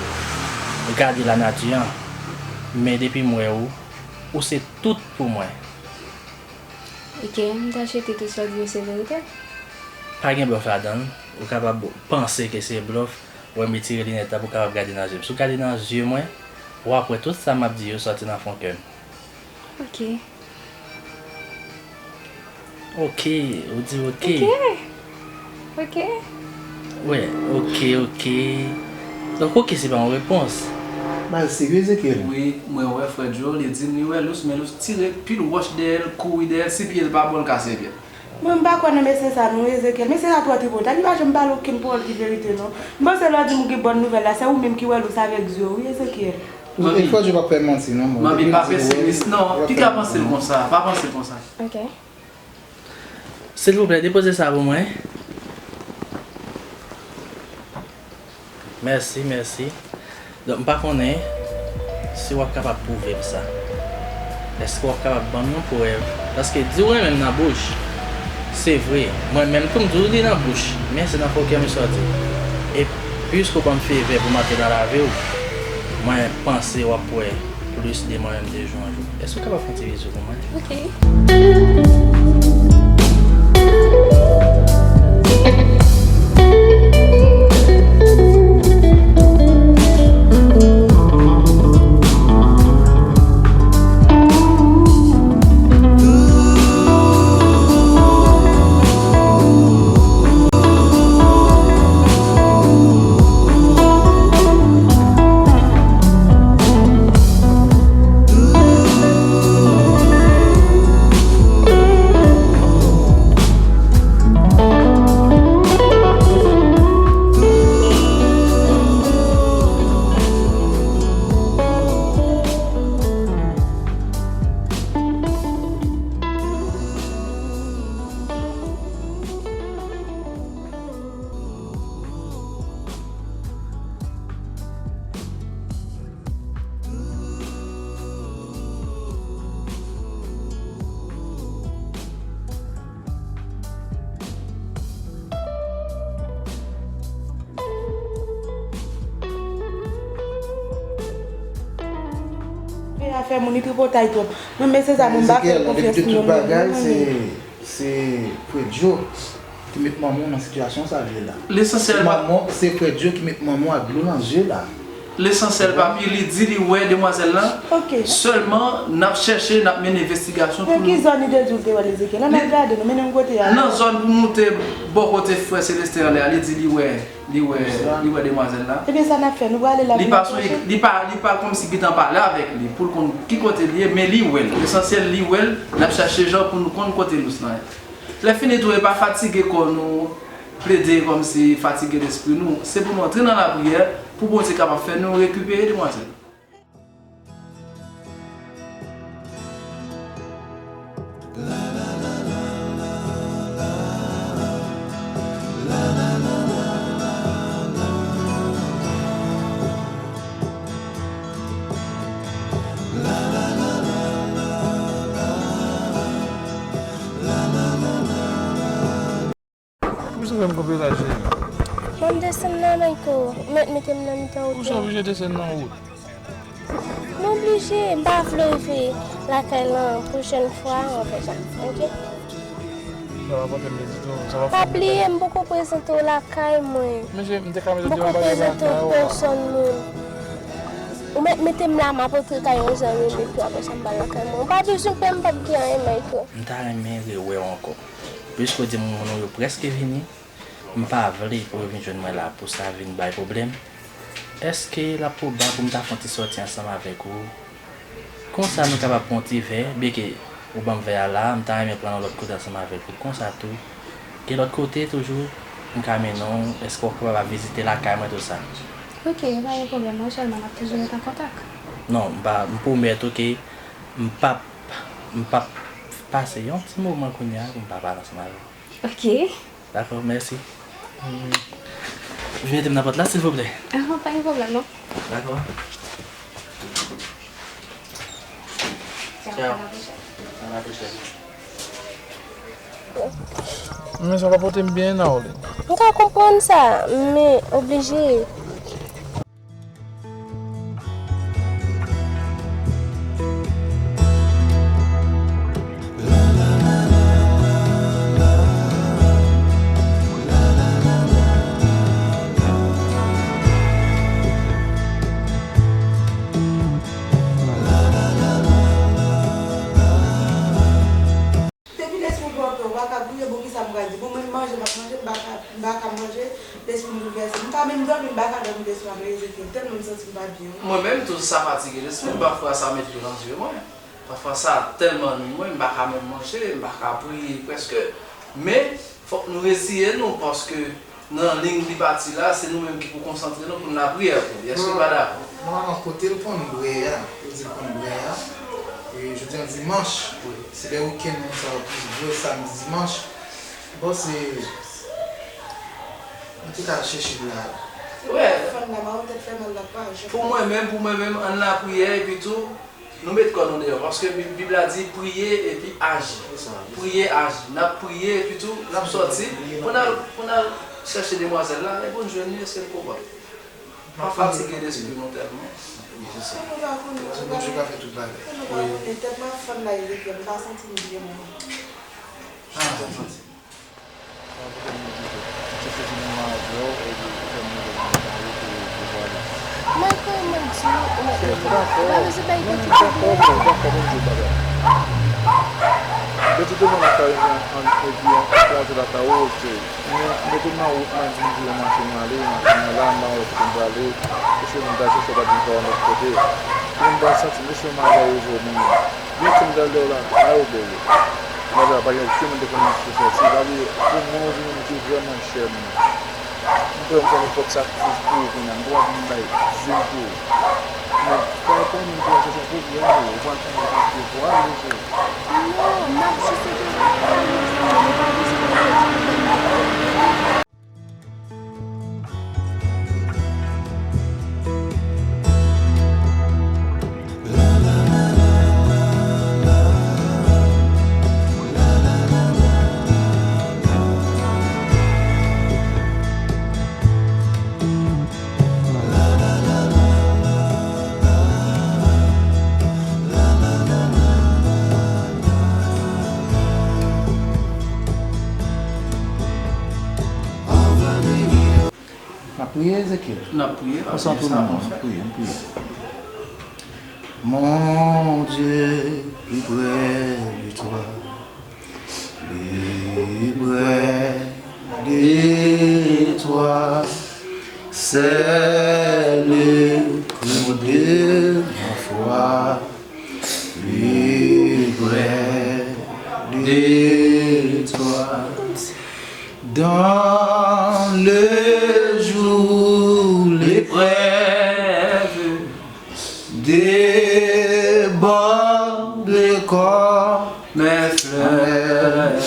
gade lanati an. Men depi m wè w, ou se tout pou mwen. Ok, m ta swete tout sa w di yo se verite. Pa gen blòf ladan l. Ou kapab panse ke se blòf. Wè m retire linèt la pou w kapab gade nan je m. Si w gade nan je mwen, w ap wè tout sa m ap di yo sòti nan fon kè m. Ok. Ok, ou di ok. Ok. Ok. Wè, ok, ok. Donk, ok, se pa yon repons. Bagay serye, Ezekiel. Wi, mwen wè frè Joe, li di m li wè Lous, men Lous tire pil wòch dèyè l, kouri dèyè l, si pye l pa bon, l kase pye l. Mwen, m pa kwè nan mesye sa non, Ezekiel. Mesye sa twò tripotay, li pa janm pale okenn pawòl ki verite non. M panse lè w di m ou gen bòn nouvèl la, se ou menm ki wè Lous avèk zye w, wi, Ezekiel. Manmi, e frè Joe pa fè manti non, bon, manmi, pa pesimis non, piga panse l konsa, pa panse l konsa. Ok. Silvouplè, depoze sa pou mwen. Mèsi, mèsi. Donk, m pa konnen si w ap kapab pwouve m sa. Èske w ap kapab ban m yon prèv? Paske di w renmen m nan bouch, se vre. Mwen menm tou, m di w li nan bouch, men se nan fon kè m li sòti. E piske w ban m favè pou m antre nan lavi w, mwen panse w ap wè plis de mwen menm de jou an jou. Èske w kapab fè yon ti vizyo pou mwen? Ok. Fè afè moun, li tripotay twòp. Mwen, mesye sa, mwen pa fè l konfyans non, non, non. Se, se Fredjo ki met manman w nan sitiyasyon sa l ye la. Lesansyèl pa... Manman, se Fredjo ki met manman w ak dlo nan zye la. Lesansyèl, papi, li di li wè demwazèl lan. Ok. Sèlman, n ap chèche, n ap mennen envestigasyon pou nou. Nan ki zòn li te di w te wè l, Ezekiel? Ann al gade, nou mennen m kote a. Nan zòn pou moute bò kote frè Celestin anlè a, li di li wè, li wè, li wè demwazèl la. Ebyen, sa n ap fè, nou prale la pou nou chèche. Li pa, li pa, li pa kòmsi gentan pale avèk li pou l konn ki kote l ye, men li wè l. Lesansyèl, li wè l, n ap chache jan pou nou konn kote Lous lan ye. Lè fini tou, e pa fatige kò nou, plede kòmsi fatige lespri nou. Se pou nou antre nan lapriyè, pou Bondye kapab fè nou rekipere demwazèl. Poukisa w fè m kanpe la, cheri? Ban m desann la, Mayko. Ou mèt mete m nan mitan wout la. Poukisa w oblije desann nan wout? M oblije, m pa vle rive lakay lan pwochèn fwa, an fè sa, ok? Sa va pa fè m byen ditou, sa va fè m byen. Pa bliye, m poko prezante w lakay mwen. Men cheri, m te ka mete w devan bagay lakay ou a. M poko prezante w pèsòn moun. Ou mèt mete m la, m ap antre kay yon zanmi m, epi apre sa m pral lakay mwen. Ou pa bezwen pè, m p ap di anyen, Mayko. M ta renmen rewè w ankò. Piske w di m moun ou yo prèske vini, m pa vle pou yo vin jwenn mwen la pou sa vin bay pwoblèm. Èske l ap pwobab pou m ta fè yon ti sòti ansanm avèk ou? Konsa nou kapab pran yon ti vè, byenke ou ban m vè a la, m ta renmen pran yon lòt kote ansanm avèk ou. Konsa tou, gen lòt kote toujou m ka mennen w, èske w kapab ap vizite lakay mwen tou sa? Ok, pa gen pwoblèm, mwen sèlman n ap toujou ret an kontak. Non, m pa, m pwomèt ou ke m p ap, m p ap pase yon ti moman kounye a pou m pa pale ansanm avè w. Ok. Dakò, mèsi. Hmm. Vin mete m nan pòt la, silvouplè. Ah, pa gen pwoblèm, non. Dakò. Chao. A la pwochèn. Men sa pa pote m byen non, Orly. M ka konprann sa, men oblije. Depi lespri w pran pè, w pa ka priye, bon, kisa m pral di? Bon, mwen, manje, m ap manje, m pa ka, m pa ka manje, lespri m boulvèse. M pa menm dòmi, m pa ka dòmi, lespri m ap reyeze, tèlman m santi m pa byen. Mwen menm tou, sa fatige lespri m, pafwa sa met dlo nan zye mwen. Pafwa sa tèlman nwi mwen, m pa ka menm manje, m pa ka priye prèske. Men, fòk nou reziye nou, paske nan liy li pati la, se nou menm ki pou konsantre nou pou n lapriyè pou li. Èske w pa dakò? Nòmalman, kote l konn bwè a, kote l konn bwè a, e jodi a dimanch, se lè wikenn moun sa yo plis bwè, samdi, dimanch. Bon, se, nou te ka chèche l la. Wè. Fann la, mawon tèt fè mal la pa. Pou mwen menm, pou mwen menm, ann lapriyè, epi tou, nou met kò nou deyò, paske Bib, Bib la di, "Priye epi aji." Priye, aji. N ap priye, epi tou, n ap sòti pou n al, pou n al chèche demwazèl la, e pou n jwenn li, èske n konprann? Pa fatige lespri nou tèlman. Wi, se sa. Paske Bondye ka fè tout bagay. Wi. Tèt mwen ap fann la, Ezekiel, m pa santi m byen, mwen. Ah, sa santi. Michael, mwen di w, ou mèt rete. Mwen se bay tèt ou. Mwen dakò, mwen di w bagay. Mete devan lakay mwen an, epi an kraze lakay ou, oke. Men mete m nan wout, mwen di m di yon machin mwen ale, machin mwen la, m pa wè kote m prale. Mesye m ta chèche w pa di m pa wè lòt kote. Pou m pa santi, mesye m ale jodi. Yon ti m dal dèyè w la, a yo bèl yo. Mwen la, pa gen okenn moun te konn mwen sou sòti. Sa vle, pou mwen, ou vin yon moun ki vrèman chè mwen. M prè m fè nenpòt sakrifis pou ou kounye a. M pran pou m bay zye m pou ou. Men, pa konn moun pou al chèche yon pwoblèm pou ou. Ou pral fè yon pwoblèm pou ou. Al, mesye. Non, m ap jis ede w ak travay nan travay, nou pa bezwen konprann. N ap priye, Ezekiel? N ap priye, papi, sa bon. N ap priye, n ap priye. Mon Dieu, plus près de toi, plus près de toi, c'est le cri de ma foi, plus près de toi. Dans le jour, l'épreuve déborde comme un fleuve.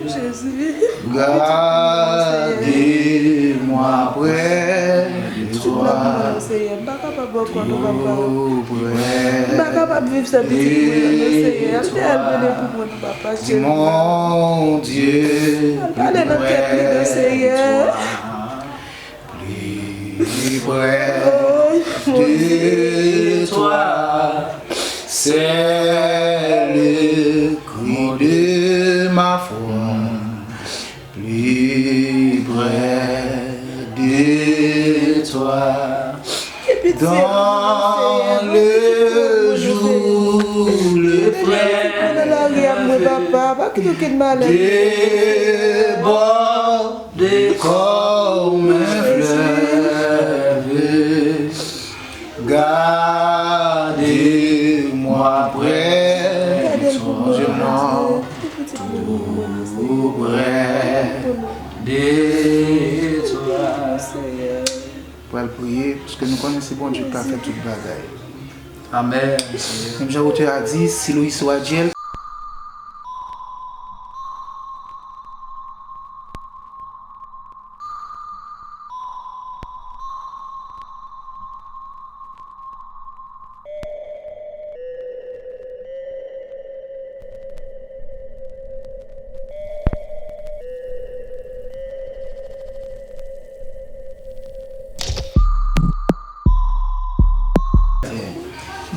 Jésus. Gardez-moi près de toi. Seyè, m pa kapab ankò, non, papa. M pa kapab viv san pitit mwen an, non, Seyè. Al te al mande pou mwen, non, papa, Jezi. Mon Dieu, al pale nan kèt li, non, Seyè. Plus près de toi, c'est le cri de ma foi. Plus près de toi. Dans le jour, le frère déborde comme un fleuve. Gardez-moi près de toi, tout près de toi. Pral priye, paske nou konnen se Bondye ki ka fè tout bagay. Amèn, Senyè. Menm jan otè a di, si lo hizo ayer,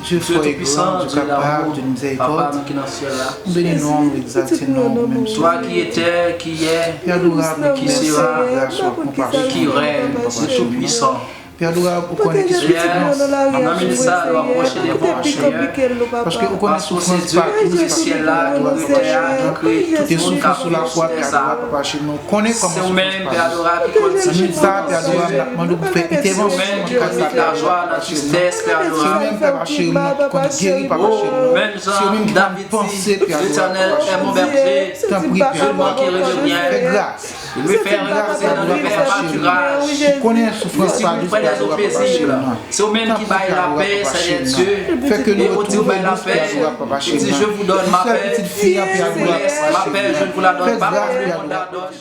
Dieu fort et grand, Dieu capable, Dieu de miséricorde. Papa nou ki nan syèl la. Nou beni non w, nou egzalte non w, ou menm Sovè. Toi qui étais, qui est, Pè adorab, ki sera, gras ou ak konpasyon, et qui règne, Papa Dieu Tout-Puissant. Pè adorab, ou konnen ki soufrans nou, Papa Seyè. Paske ou konnen soufrans pa tou, Papa Seyè. Ou te soufri sou lakwa, Pè adorab, Papa Seyè. Ou konnen kòman soufrans pa nou. Nan minit sa a, Pè adorab, n ap mande w pou fè entèvansyon nan kad sa, Pè adorab, Papa Seyè. Se ou menm, Papa Seyè, ki konn geri, Papa Seyè. Se ou menm ki konn panse, Pè adorab, Papa Seyè. Tanpri, Pè adorab, Papa Seyè, fè gras. Fè gras, Pè adorab, Papa Seyè. Ou konnen soufrans pa nou, Pè adorab, Papa Seyè. Se ou menm ki bay lapè, Seyè Dye. Fè ke nou retwouve nou, Pè adorab, Papa Seyè. Ou di, je vous donne ma paix, je vous laisse ma paix, je ne vous la donne pas comme le monde la donne.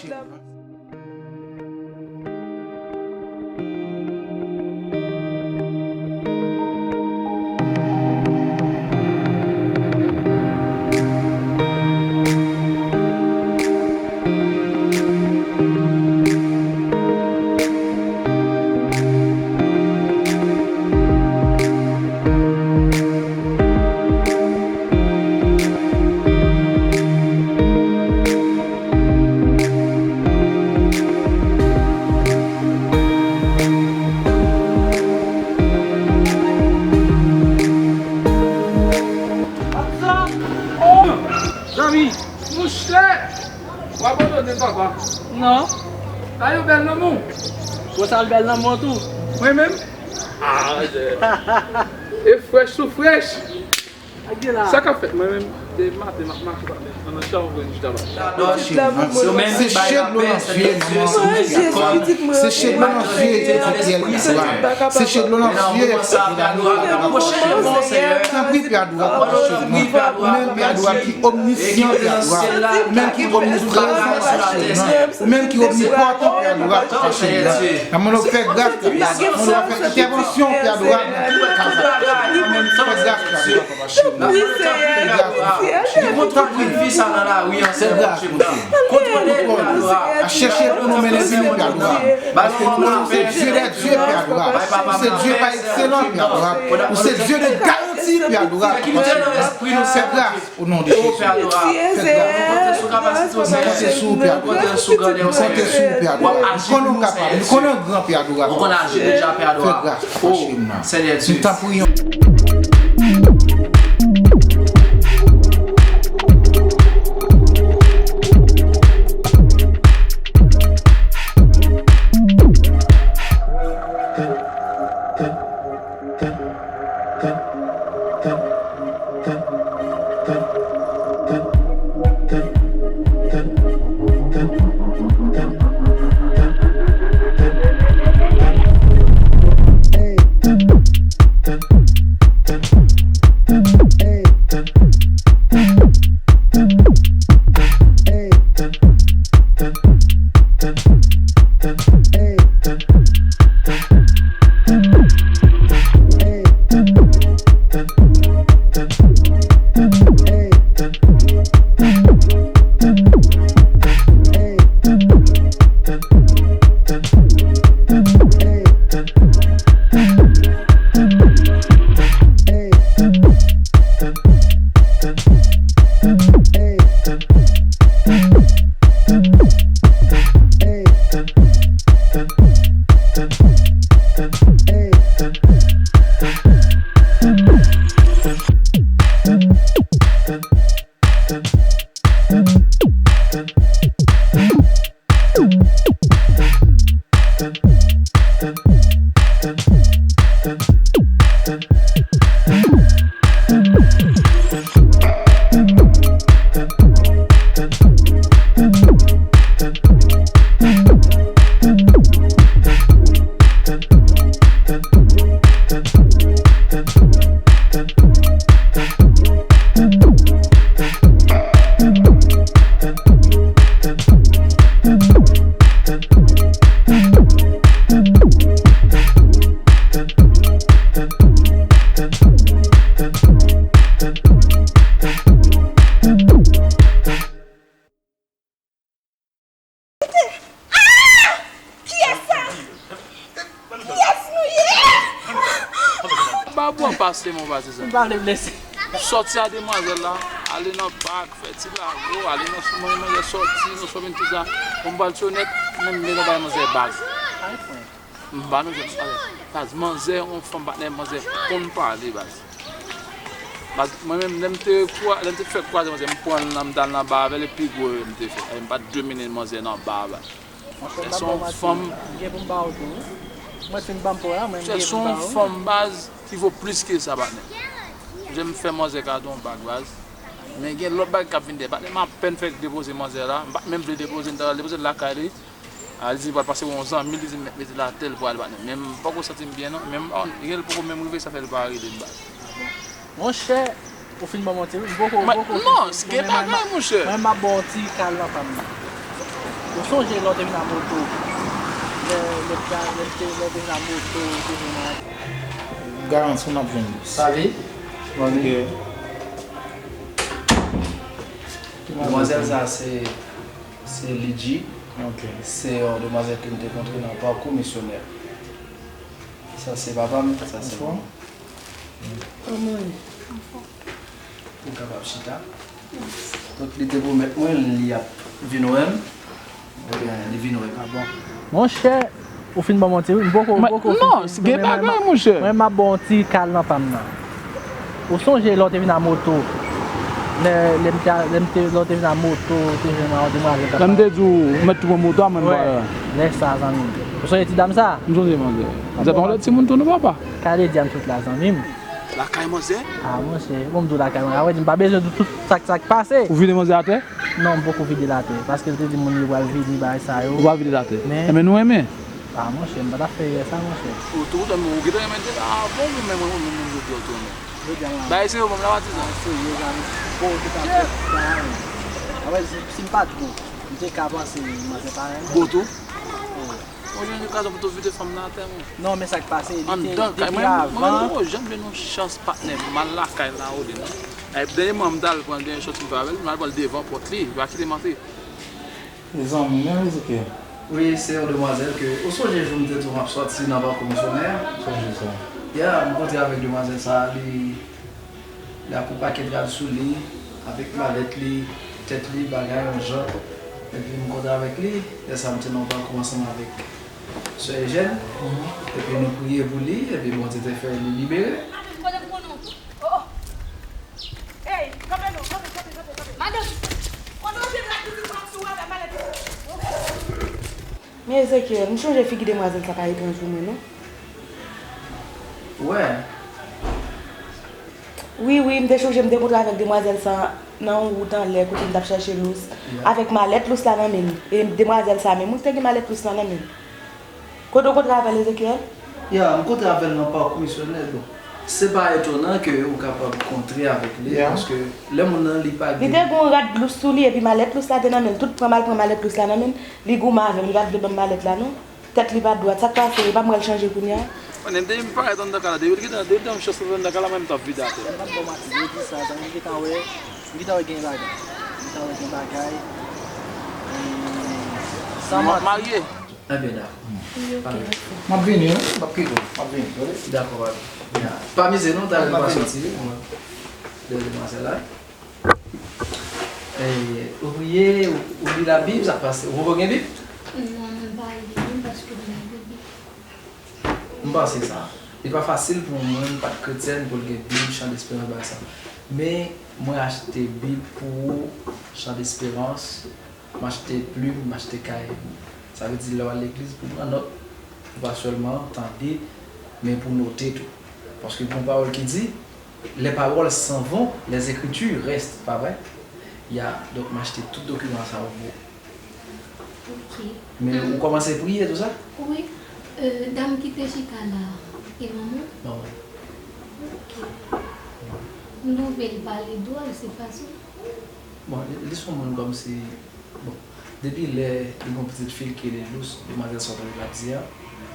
Zanmi, monchè, w abandone papa. Non. Sa yo bèl lanmou. Bon, sa l bèl lanmou tou. Mwen menm? Ah, e frèch sou frèch. Sa k ap fèt mwen menm, de maten m ap mache pa men, nan chan vre nou chita la. Seche dlo nan zye manman Antoinette. Seche dlo nan zye Ezekiel, Pè adorab. Seche dlo nan zye Ezekiel, Pè adorab. Tanpri, Pè adorab, Papa Seyè. Ou menm, Pè adorab, ki omnisyan, Pè adorab. Ou menm ki omniprezan, Papa Seyè. Ou menm ki omnipotan, Pè adorab, Papa Seyè. Nan mande w fè gras, Pè adorab. Mande w fè entèvansyon, Pè adorab, nan tout ka sa. Fè gras, Pè adorab, Papa Seyè. Tanpri, Seyè, tanpri, tanpri. Fè gras, Bondye. Kontwole, Pè adorab. Al chèche pou nou mennen vini, Pè adorab. Paske nou konnen w se Dye dè dye, Pè adorab. Ou se Dye pa ekselans, Pè adorab. Ou se Dye de garanti, Pè adorab. Fè gras. O non de Jezi. Fè gras. Konte sou ou, Pè adorab. Konte sou ou, Pè adorab. Nou konnen w kapab. Nou konnen w gran, Pè adorab. Fè gras, Papa Seyè. Nou t ap priye. Bon, pase, mon pase sa. M pa vle blese. Sòti a demwazèl la, ale nan bak, fè ti lago, ale nan sou manje, manje, sòti, nan sou vin, tout sa. Bon, m pral Tyonèt, menm men nan bay manzè bag. M pa nan jèn pale. Baz, manzè, yon fanm patnè, manzè konn pale, baz. Baz, mwen menm, lè m te kwa-, lè m te fè kwaze manzè, m pran l nan, m t al nan ba avè l, e pi gwo m te fè. E m pa t domine manzè nan ba, baz. Sè se yon fanm, sè se yon fanm, baz, ki vo plis ke sa, patnè. Jan m fè manzè kado yon bag, baz. Men gen lòt bagay k ap vin dèyè. Patnè, m apèn fèk depoze manzè la. M pa t menm vle depoze, m ta pral depoze l lakay li. A, li di li pral pase wè yon zanmi, li di m mèt mete l atè, l pral, patnè. Men m poko santi m byen, non. Men m, gen lè l poko menm rive, sa fè l pa rele m, baz. Monchè, ou fin ban m yon ti wi. M poko, m poko. Non, se gen bagay, monchè. Mwen, m ap ba w ti kal nan pa m nan. Ou sonje lè w te vin a moto? Lè, lè, lè, lè w te, lè w te vin a moto, ou te vin a Garanti w n ap jwenn. Sali. Mande. Demwazèl sa se, se Lidji. Ok. Se yon demwazèl ke m te kontre nan pakou misyonè. Sa se papa m, sa se manman m. Kòman w ye? Ou kapab chita. Donk, li te pwomèt mwen li ap vin wè m. Ebyen, li vin wè m. Ah bon. Monchè, ou fin ban m yon ti wi. M poko, m poko fin. Non, gen bagay, monchè. Mwen, m ap ba w yon ti kal nan pa m nan. Ou sonje lè w te vin a moto? Lè, lè m te, lè m te, lè w te vin a moto, ou te jwenn yon demwazèl. Lè m te di w, ou mèt tou pran moto a, mwen m pa. Lè sa, zanmi m. Ou sonje ti dam sa? M sonje, manzè. Zèt yon lòt timoun tou, non, papa. Kale di a m sot la, zanmi m. Lakay manzè? Ah, monchè, bon, m di w lakay manzè. Avrèdi, m pa bezwen di w tout sa, sa k pase. Ou vide manzè atè? Non, m poko vide l atè. Paske l te di moun yo pral vini, bagay sa yo. Ou pa vide l atè? Men. Enben, nou renmen. Ah, monchè, m pa t ap fè erè sa, monchè. Ou tou, ou gentan renmen deja avan, ou menm, ou menm, ou menm, ou menm, ou menm. Bagay serye, ou ban m la patizan. Serye, zanmi. Bon, ou te ka fè sa, avrèdi, si, si m pa t gwo, m te ka panse manzè pa renmen. Gwo tou? Wi. Mwen jwenn okazyon pou tou vide fanm nan atè, mwen. Non, men sa k pase, li te, anndan kay depi mwen, mwen avan. Mwen poko janm jwenn yon chans patnè m al lakay la, ou di non. E dènyèman, m t al pran, gen yon chans m fè avè l, m al pran l devan pòt li, li pa kite m antre. Mezanmi, men Ezekiel. Wi, se yon demwazèl ke, ou sonje jou m te di w m ap sòti nan pakou misyonè a? Sonje sa. Ya, m kontre avèk demwazèl sa, li L ak yon pakèt rad sou li, avèk malèt li, tèt li, bagay, yon jan. Epi m kontre avèk li, lè sa a m te nan yon pakou ansanm avèk sè Ejèn. Epi nou priye pou li, epi Bondye te fè li libere. Kote m konnen w tou? Oh, oh. Ey, kanpe non, kanpe, kanpe, kanpe, kanpe. Madanm, kote w vin la pitit mwen sou avè malèt li? Men Ezekiel, m chonje figi demwazèl sa pa etranj pou mwen, non. Ou wè? Wi, wi, m te chonje m te kontre avèk demwazèl sa nan yon wout anlè kote m t ap chache lous, avèk malèt lous la nan men l. E demwazèl sa menm, wi, ki te gen malèt lous la nan men l. Kote w kontre avè l, Ezekiel? Ya, m kontre avè l nan pakou misyonè, bon. Se pa etonan ke ou kapab kontre avèk li, paske lè moun nan li pa gen. Li te gen yon rad lous sou li, epi malèt lous la te nan men l. Tout pran m al pran malèt lous la nan men l. Li goumen avè m, li pa t vle ban m malèt la, non. Tèt li pa dwat, sa k pase, li pa m wè l chanje kounye a. Mwen, m te vin parèt anndan kay la, depi l gentan, depi l te yon chans anndan kay la, mwen, m t ap vide atè. M pa t ba w manti, yo di sa, zanmi, m gentan wè, m gentan wè gen bagay. M gentan wè gen bagay. E, san manti. M ap marye. Enben, dakò. Wi, ok, mèsi. M ap vini, wi, m ap kite w, m ap vini, tande? Dakò, pa gen. Pa mize non, talè m pral sòti, wi, mwen. De demwazèl la. E, ou priye, ou, ou li Labib, sa k pase? Ou poko gen Bib? Non, mwen pa li Bib paske m pa gen Bib. M panse sa. Li pa fasil pou moun pa t kretyèn pou l gen Bib, Chan Desperans, bagay sa. Men, mwen achte Bib pou ou, Chan Desperans, m achte plim, m achte kay. Sa vle di, lè w al legliz, pou pran nòt, pou pa sèlman tande, men pou note tou. Paske gen yon pawòl ki di, Les paroles s'en vont, les écritures restent, pa vre? Ya, donk, m achte tout dokiman sa yo pou ou. Ok. Men ou kòmanse priye tou sa? Wi. Euh, dam ki te chita la, e manman? Manman. Ok. M twouve l pale dwòl, se fason. Bon, li, li se yon moun kòmsi, bon, depi lè li gen yon pitit fi l ki rele Lous, demwazèl sa w ap di a,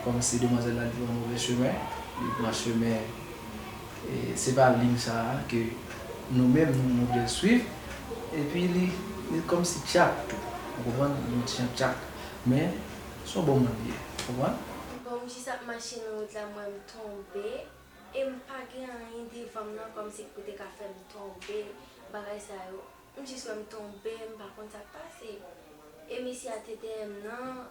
kòmsi demwazèl la li pran move chemen, li pran chemen, e se pa liy sa a ke nou menm nou, nou vle l swiv, epi li, li kòmsi tchak tou, ou konprann, li yon ti jan tchak, men se yon bon moun li ye, ou konprann? Bon, m jis ap mache nan wout la, mwen m tonbe. E m pa gen anyen devan m nan kòmsi ki pou te ka fè m tonbe, bagay sa yo. M jis wè m tonbe, m pa konn sa k pase. E mesye a te dèyè m nan,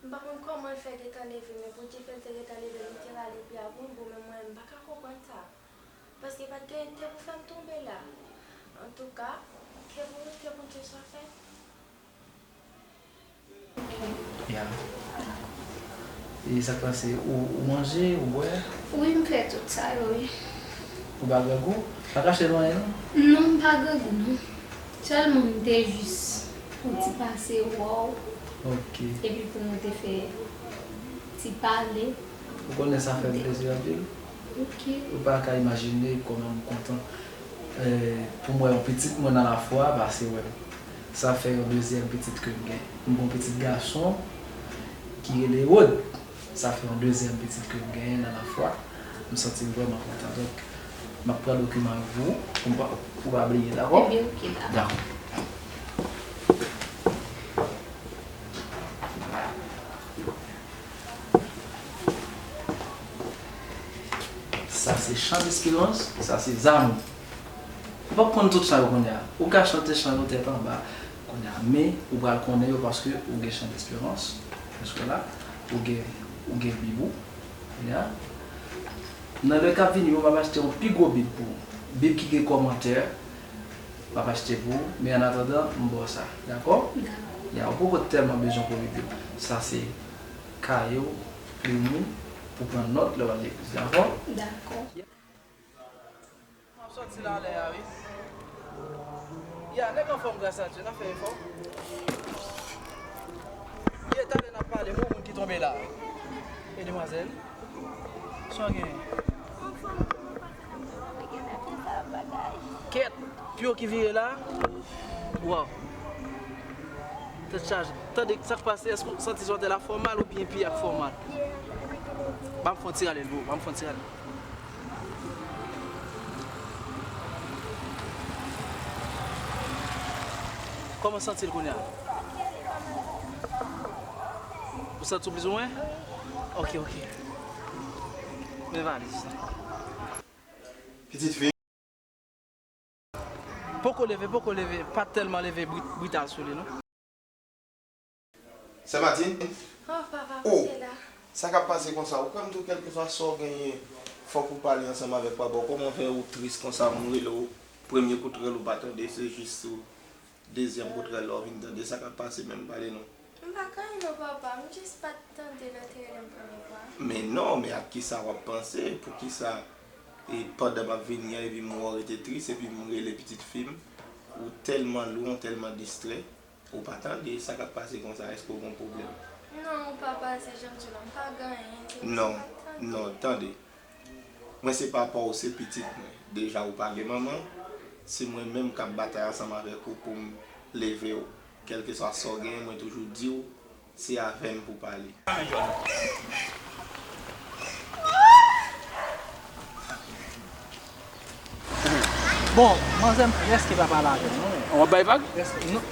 m pa konn kòman l fè gentan leve, men pou Dye fè l te gentan leve, li te rale pye a pou m, bon, men mwen, m pa ka konprann sa. Paske pa t gen te pou fè m tonbe la. Antouka, ke Bondye, ke Bondye swa fèt. Ya. E sa k pase? Ou, ou manje, ou bwè? Wi, m fè tout sa yo, wi. Ou pa grangou? Pa kache nou anyen, non? Non, m pa grangou, non. Sèlman m te jis yon ti pase wè w. Ok. Epi pou nou te fè ti pale. Ou konnen sa fè m plezi anpil. Ok. Ou pa ka imajine kòman m kontan, eh, pou m wè yon pitit mwen nan lafwa pase wè m. Sa fè yon dezyèm pitit ke m gen. M gen yon pitit gason ki rele Rod. Sa fè yon dezyèm pitit ke m genyen nan lafwa. M santi m vrèman kontan. Donk, m ap pran dokiman yo pou ou, pou m pa, pou w pa bliye, dakò? Ebyen, ok, dakò. Dakò. Sa se Chan Desperans, sa se Zamou. Ou p ap konn tout chan yo kounye a. Ou ka chante chan yo tèt anba kounye a, men ou pral konnen yo paske ou gen Chan Desperans, jiske la, ou gen, ou gen Bib ou, kounye a. Nan lè k ap vini yo, m ap achte yon pi gwo Bib pou ou. Bib ki gen kòmantè, m ap achte pou ou, men an atandan, m ba w sa, dakò? Dakò. Ya, ou poko tèlman bezwen pou li di w. Sa se kaye w, plim ou, pou pran nòt lè w al legliz, dakò? Dakò. M ap sòti la lè a, wi. Ya, nèg anfòm, gras a Dye, n ap fè efò. Ye, talè n ap pale, men yon moun ki tonbe la. E demwazèl? Sa w genyen? Kèt! Pye w ki vire la? Waw! Tèt chaje. Tande, sa k pase? Èske w santi sòtè la fè w mal oubyen pye a k fè w mal? Ban m fè yon ti rale l pou ou. Ban m fè yon ti rale l. Kòman w santi l kounye a? Ou santi w plis ou mwen? Ok, ok. Men valiz. Pitit fi. Poko leve, poko leve. Pa t tèlman leve bri-, brital sou li, non. Sè Martine? Oh, papa, oh, mwen te la. Sa k ap pase konsa? Ou kwè m di w kèlkeswa sa w genyen, fòk ou pale ansanm avèk papa w. Kòman fè ou tris konsa, m rele w, premye kout rèl ou pa tande, se jis sou dezyèm kout rèl la w vin tande. Sa k ap pase menm, pale non. M pa gen anyen non, papa, m jis pa t tande lè w te rele m premye fwa. Men non, men ak kisa w ap panse? Poukisa, e, pandan m ap vini an, epi m wè w rete tris, epi m rele pitit fi m, ou tèlman lwen, ou tèlman distrè, ou pa tande? Sa k ap pase konsa? Èske w gen yon pwoblèm? Non, papa, se jan m di w la, m pa gen anyen, se m pa t tande. Non, non, tande. Mwen se papa w, se pitit mwen. Deja ou pa gen manman, se mwen menm k ap batay ansanm avèk ou pou m leve w. Kèlkeswa sa w genyen, mwen toujou di w, se avè m pou w pale. Bon, manzè m prèske pa pale avè m, non, men. W ap bay vag? Prèske, non.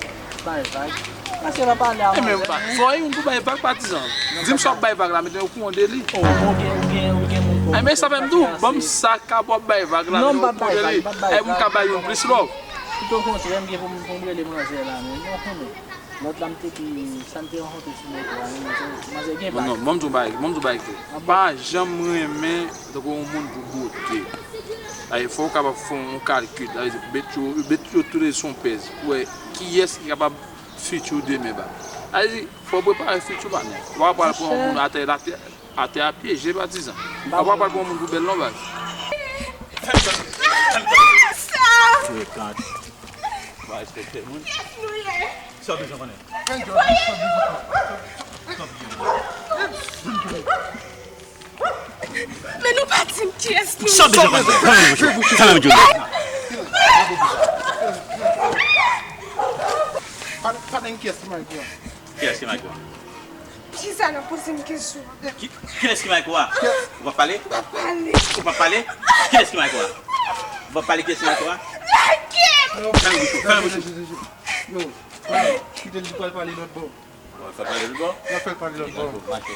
Bay vag. Prèske pa pale a manzè. E men, fò yon moun pou bay vag, patizan. Di m sa w ap bay vag la, mete m okouran de li. Oh, ou gen, ou gen, ou gen moun pou. E men sa fè m di w, ban m sa k ap w ap bay vag la, mete m okouran de li. E moun ka bay yon plis love. Tout o kontrè, m gen pou m, pou m rele manzè la, men, non, konnen. Lòt la m te di, sa m te rankontre sou mèt la, wi, manzè, manzè gen bagay. Non, ban m di w bagay, ban m di w bagay tou. Pa janm renmen tankou yon moun pou bote. Sa vle di, fò w kapab fè yon kalkil. Sa vle di, bet yo, bet yo tou de sou yon pèz. Pou wè kiyès ki kapab fiti w demen, ba. Sa vle di, fò w prepare fiti w, pa non. Ou pa pral pran yon moun atè, atè, atè a pyeje, patizan. Ou pa pral pran yon moun pou bèl non, baz. Frekant. Pa respekte moun. Sa w bezwen konnen? Men nou pa di m kiyès nou ye. Sa w bezwen konnen? Fèmen bouch ou. Fèmen bouch ou. Pa, pa nan kiyès ki mari pou an. Kiyès ki mari pou an? Poukisa n ap poze m kesyon? Ki, kilès ki mari pou an? Ou p ap pale? M p ap pale. Ou p ap pale? Kilès ki mari pou an? Ou p ap pale, kilès ki mari pou an? Lage m! Fèmen bouch ou, fèmen bouch ou. Yo, kite l, li pral pale lòt bò. Bon, fè l pale lòt bò. L ap fè l pale lòt bò. Mache.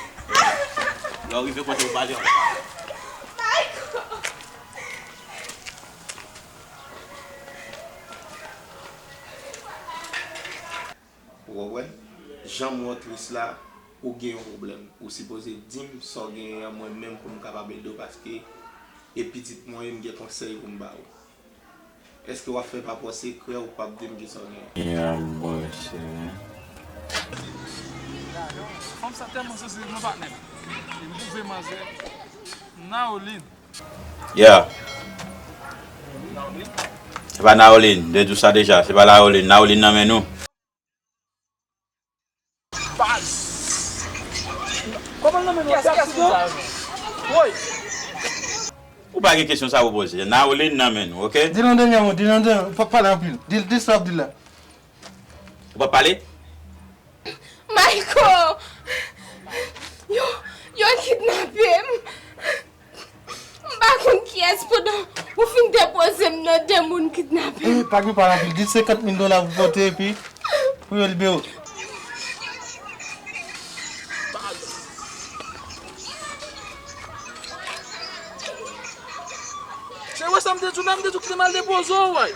Lè w rive kote w pale ankò. Michael! Jan m wè w tris la, ou gen yon pwoblèm. Ou sipoze di m sa w genyen an, mwen menm pou m kapab ede w, paske e pitit mwen ye, m gen konsèy pou m ba ou. Èske w ap fè pa w sekrè, ou p ap di m kisa w genyen? Ya, bòs. Fanm sa tèlman sansiv, mon patnè. Li mouve manzè. Naolin. Ya. Se pa Naolin, m te di w sa deja. Se pa Naolin. Naolin nan men nou. Baz. Kòman nan men nou? Kès, kès moun sa yo? Woy. Ou pa gen kesyon sa pou poze. Naolin nan men nou, oke? Di l an dènye mo, di l an dènye mo. Ou p ap pale anpil. Di l, di l sa w ap di l la. Ou p ap pale? Mayko! Yo, yo kidnape m. M pa konn kiyès pandan ou fin depoze m nan de moun kidnape m. Eh, pa gen pale anpil. Di l senkant mil dola pou pote epi pou yo libere w. Se wè sa m te di w la, m te di w kite m al depoze w, woy.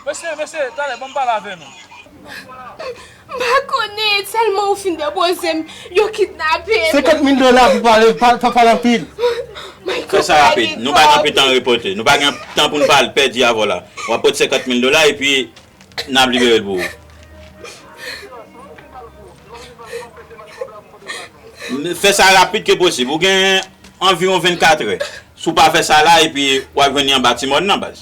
Mesye, mesye, talè, ban m pale avè nou. M pa konnen, sèlman ou fin depoze m, yo kidnape m. Senkant mil dola pou pale, pa, pa pale anpil. Fè sa rapid. Nou pa gen anpil tan repote. Nou pa gen tan pou n pale, pèdi avè w la. W ap pote senkant mil dola epi n ap libere l pou ou. Fè sa rapid ke posib. Ou gen anviwon vennkatrè. Si w pa fè sa la, epi w ap jwenn li anba ti mòn nan, baz.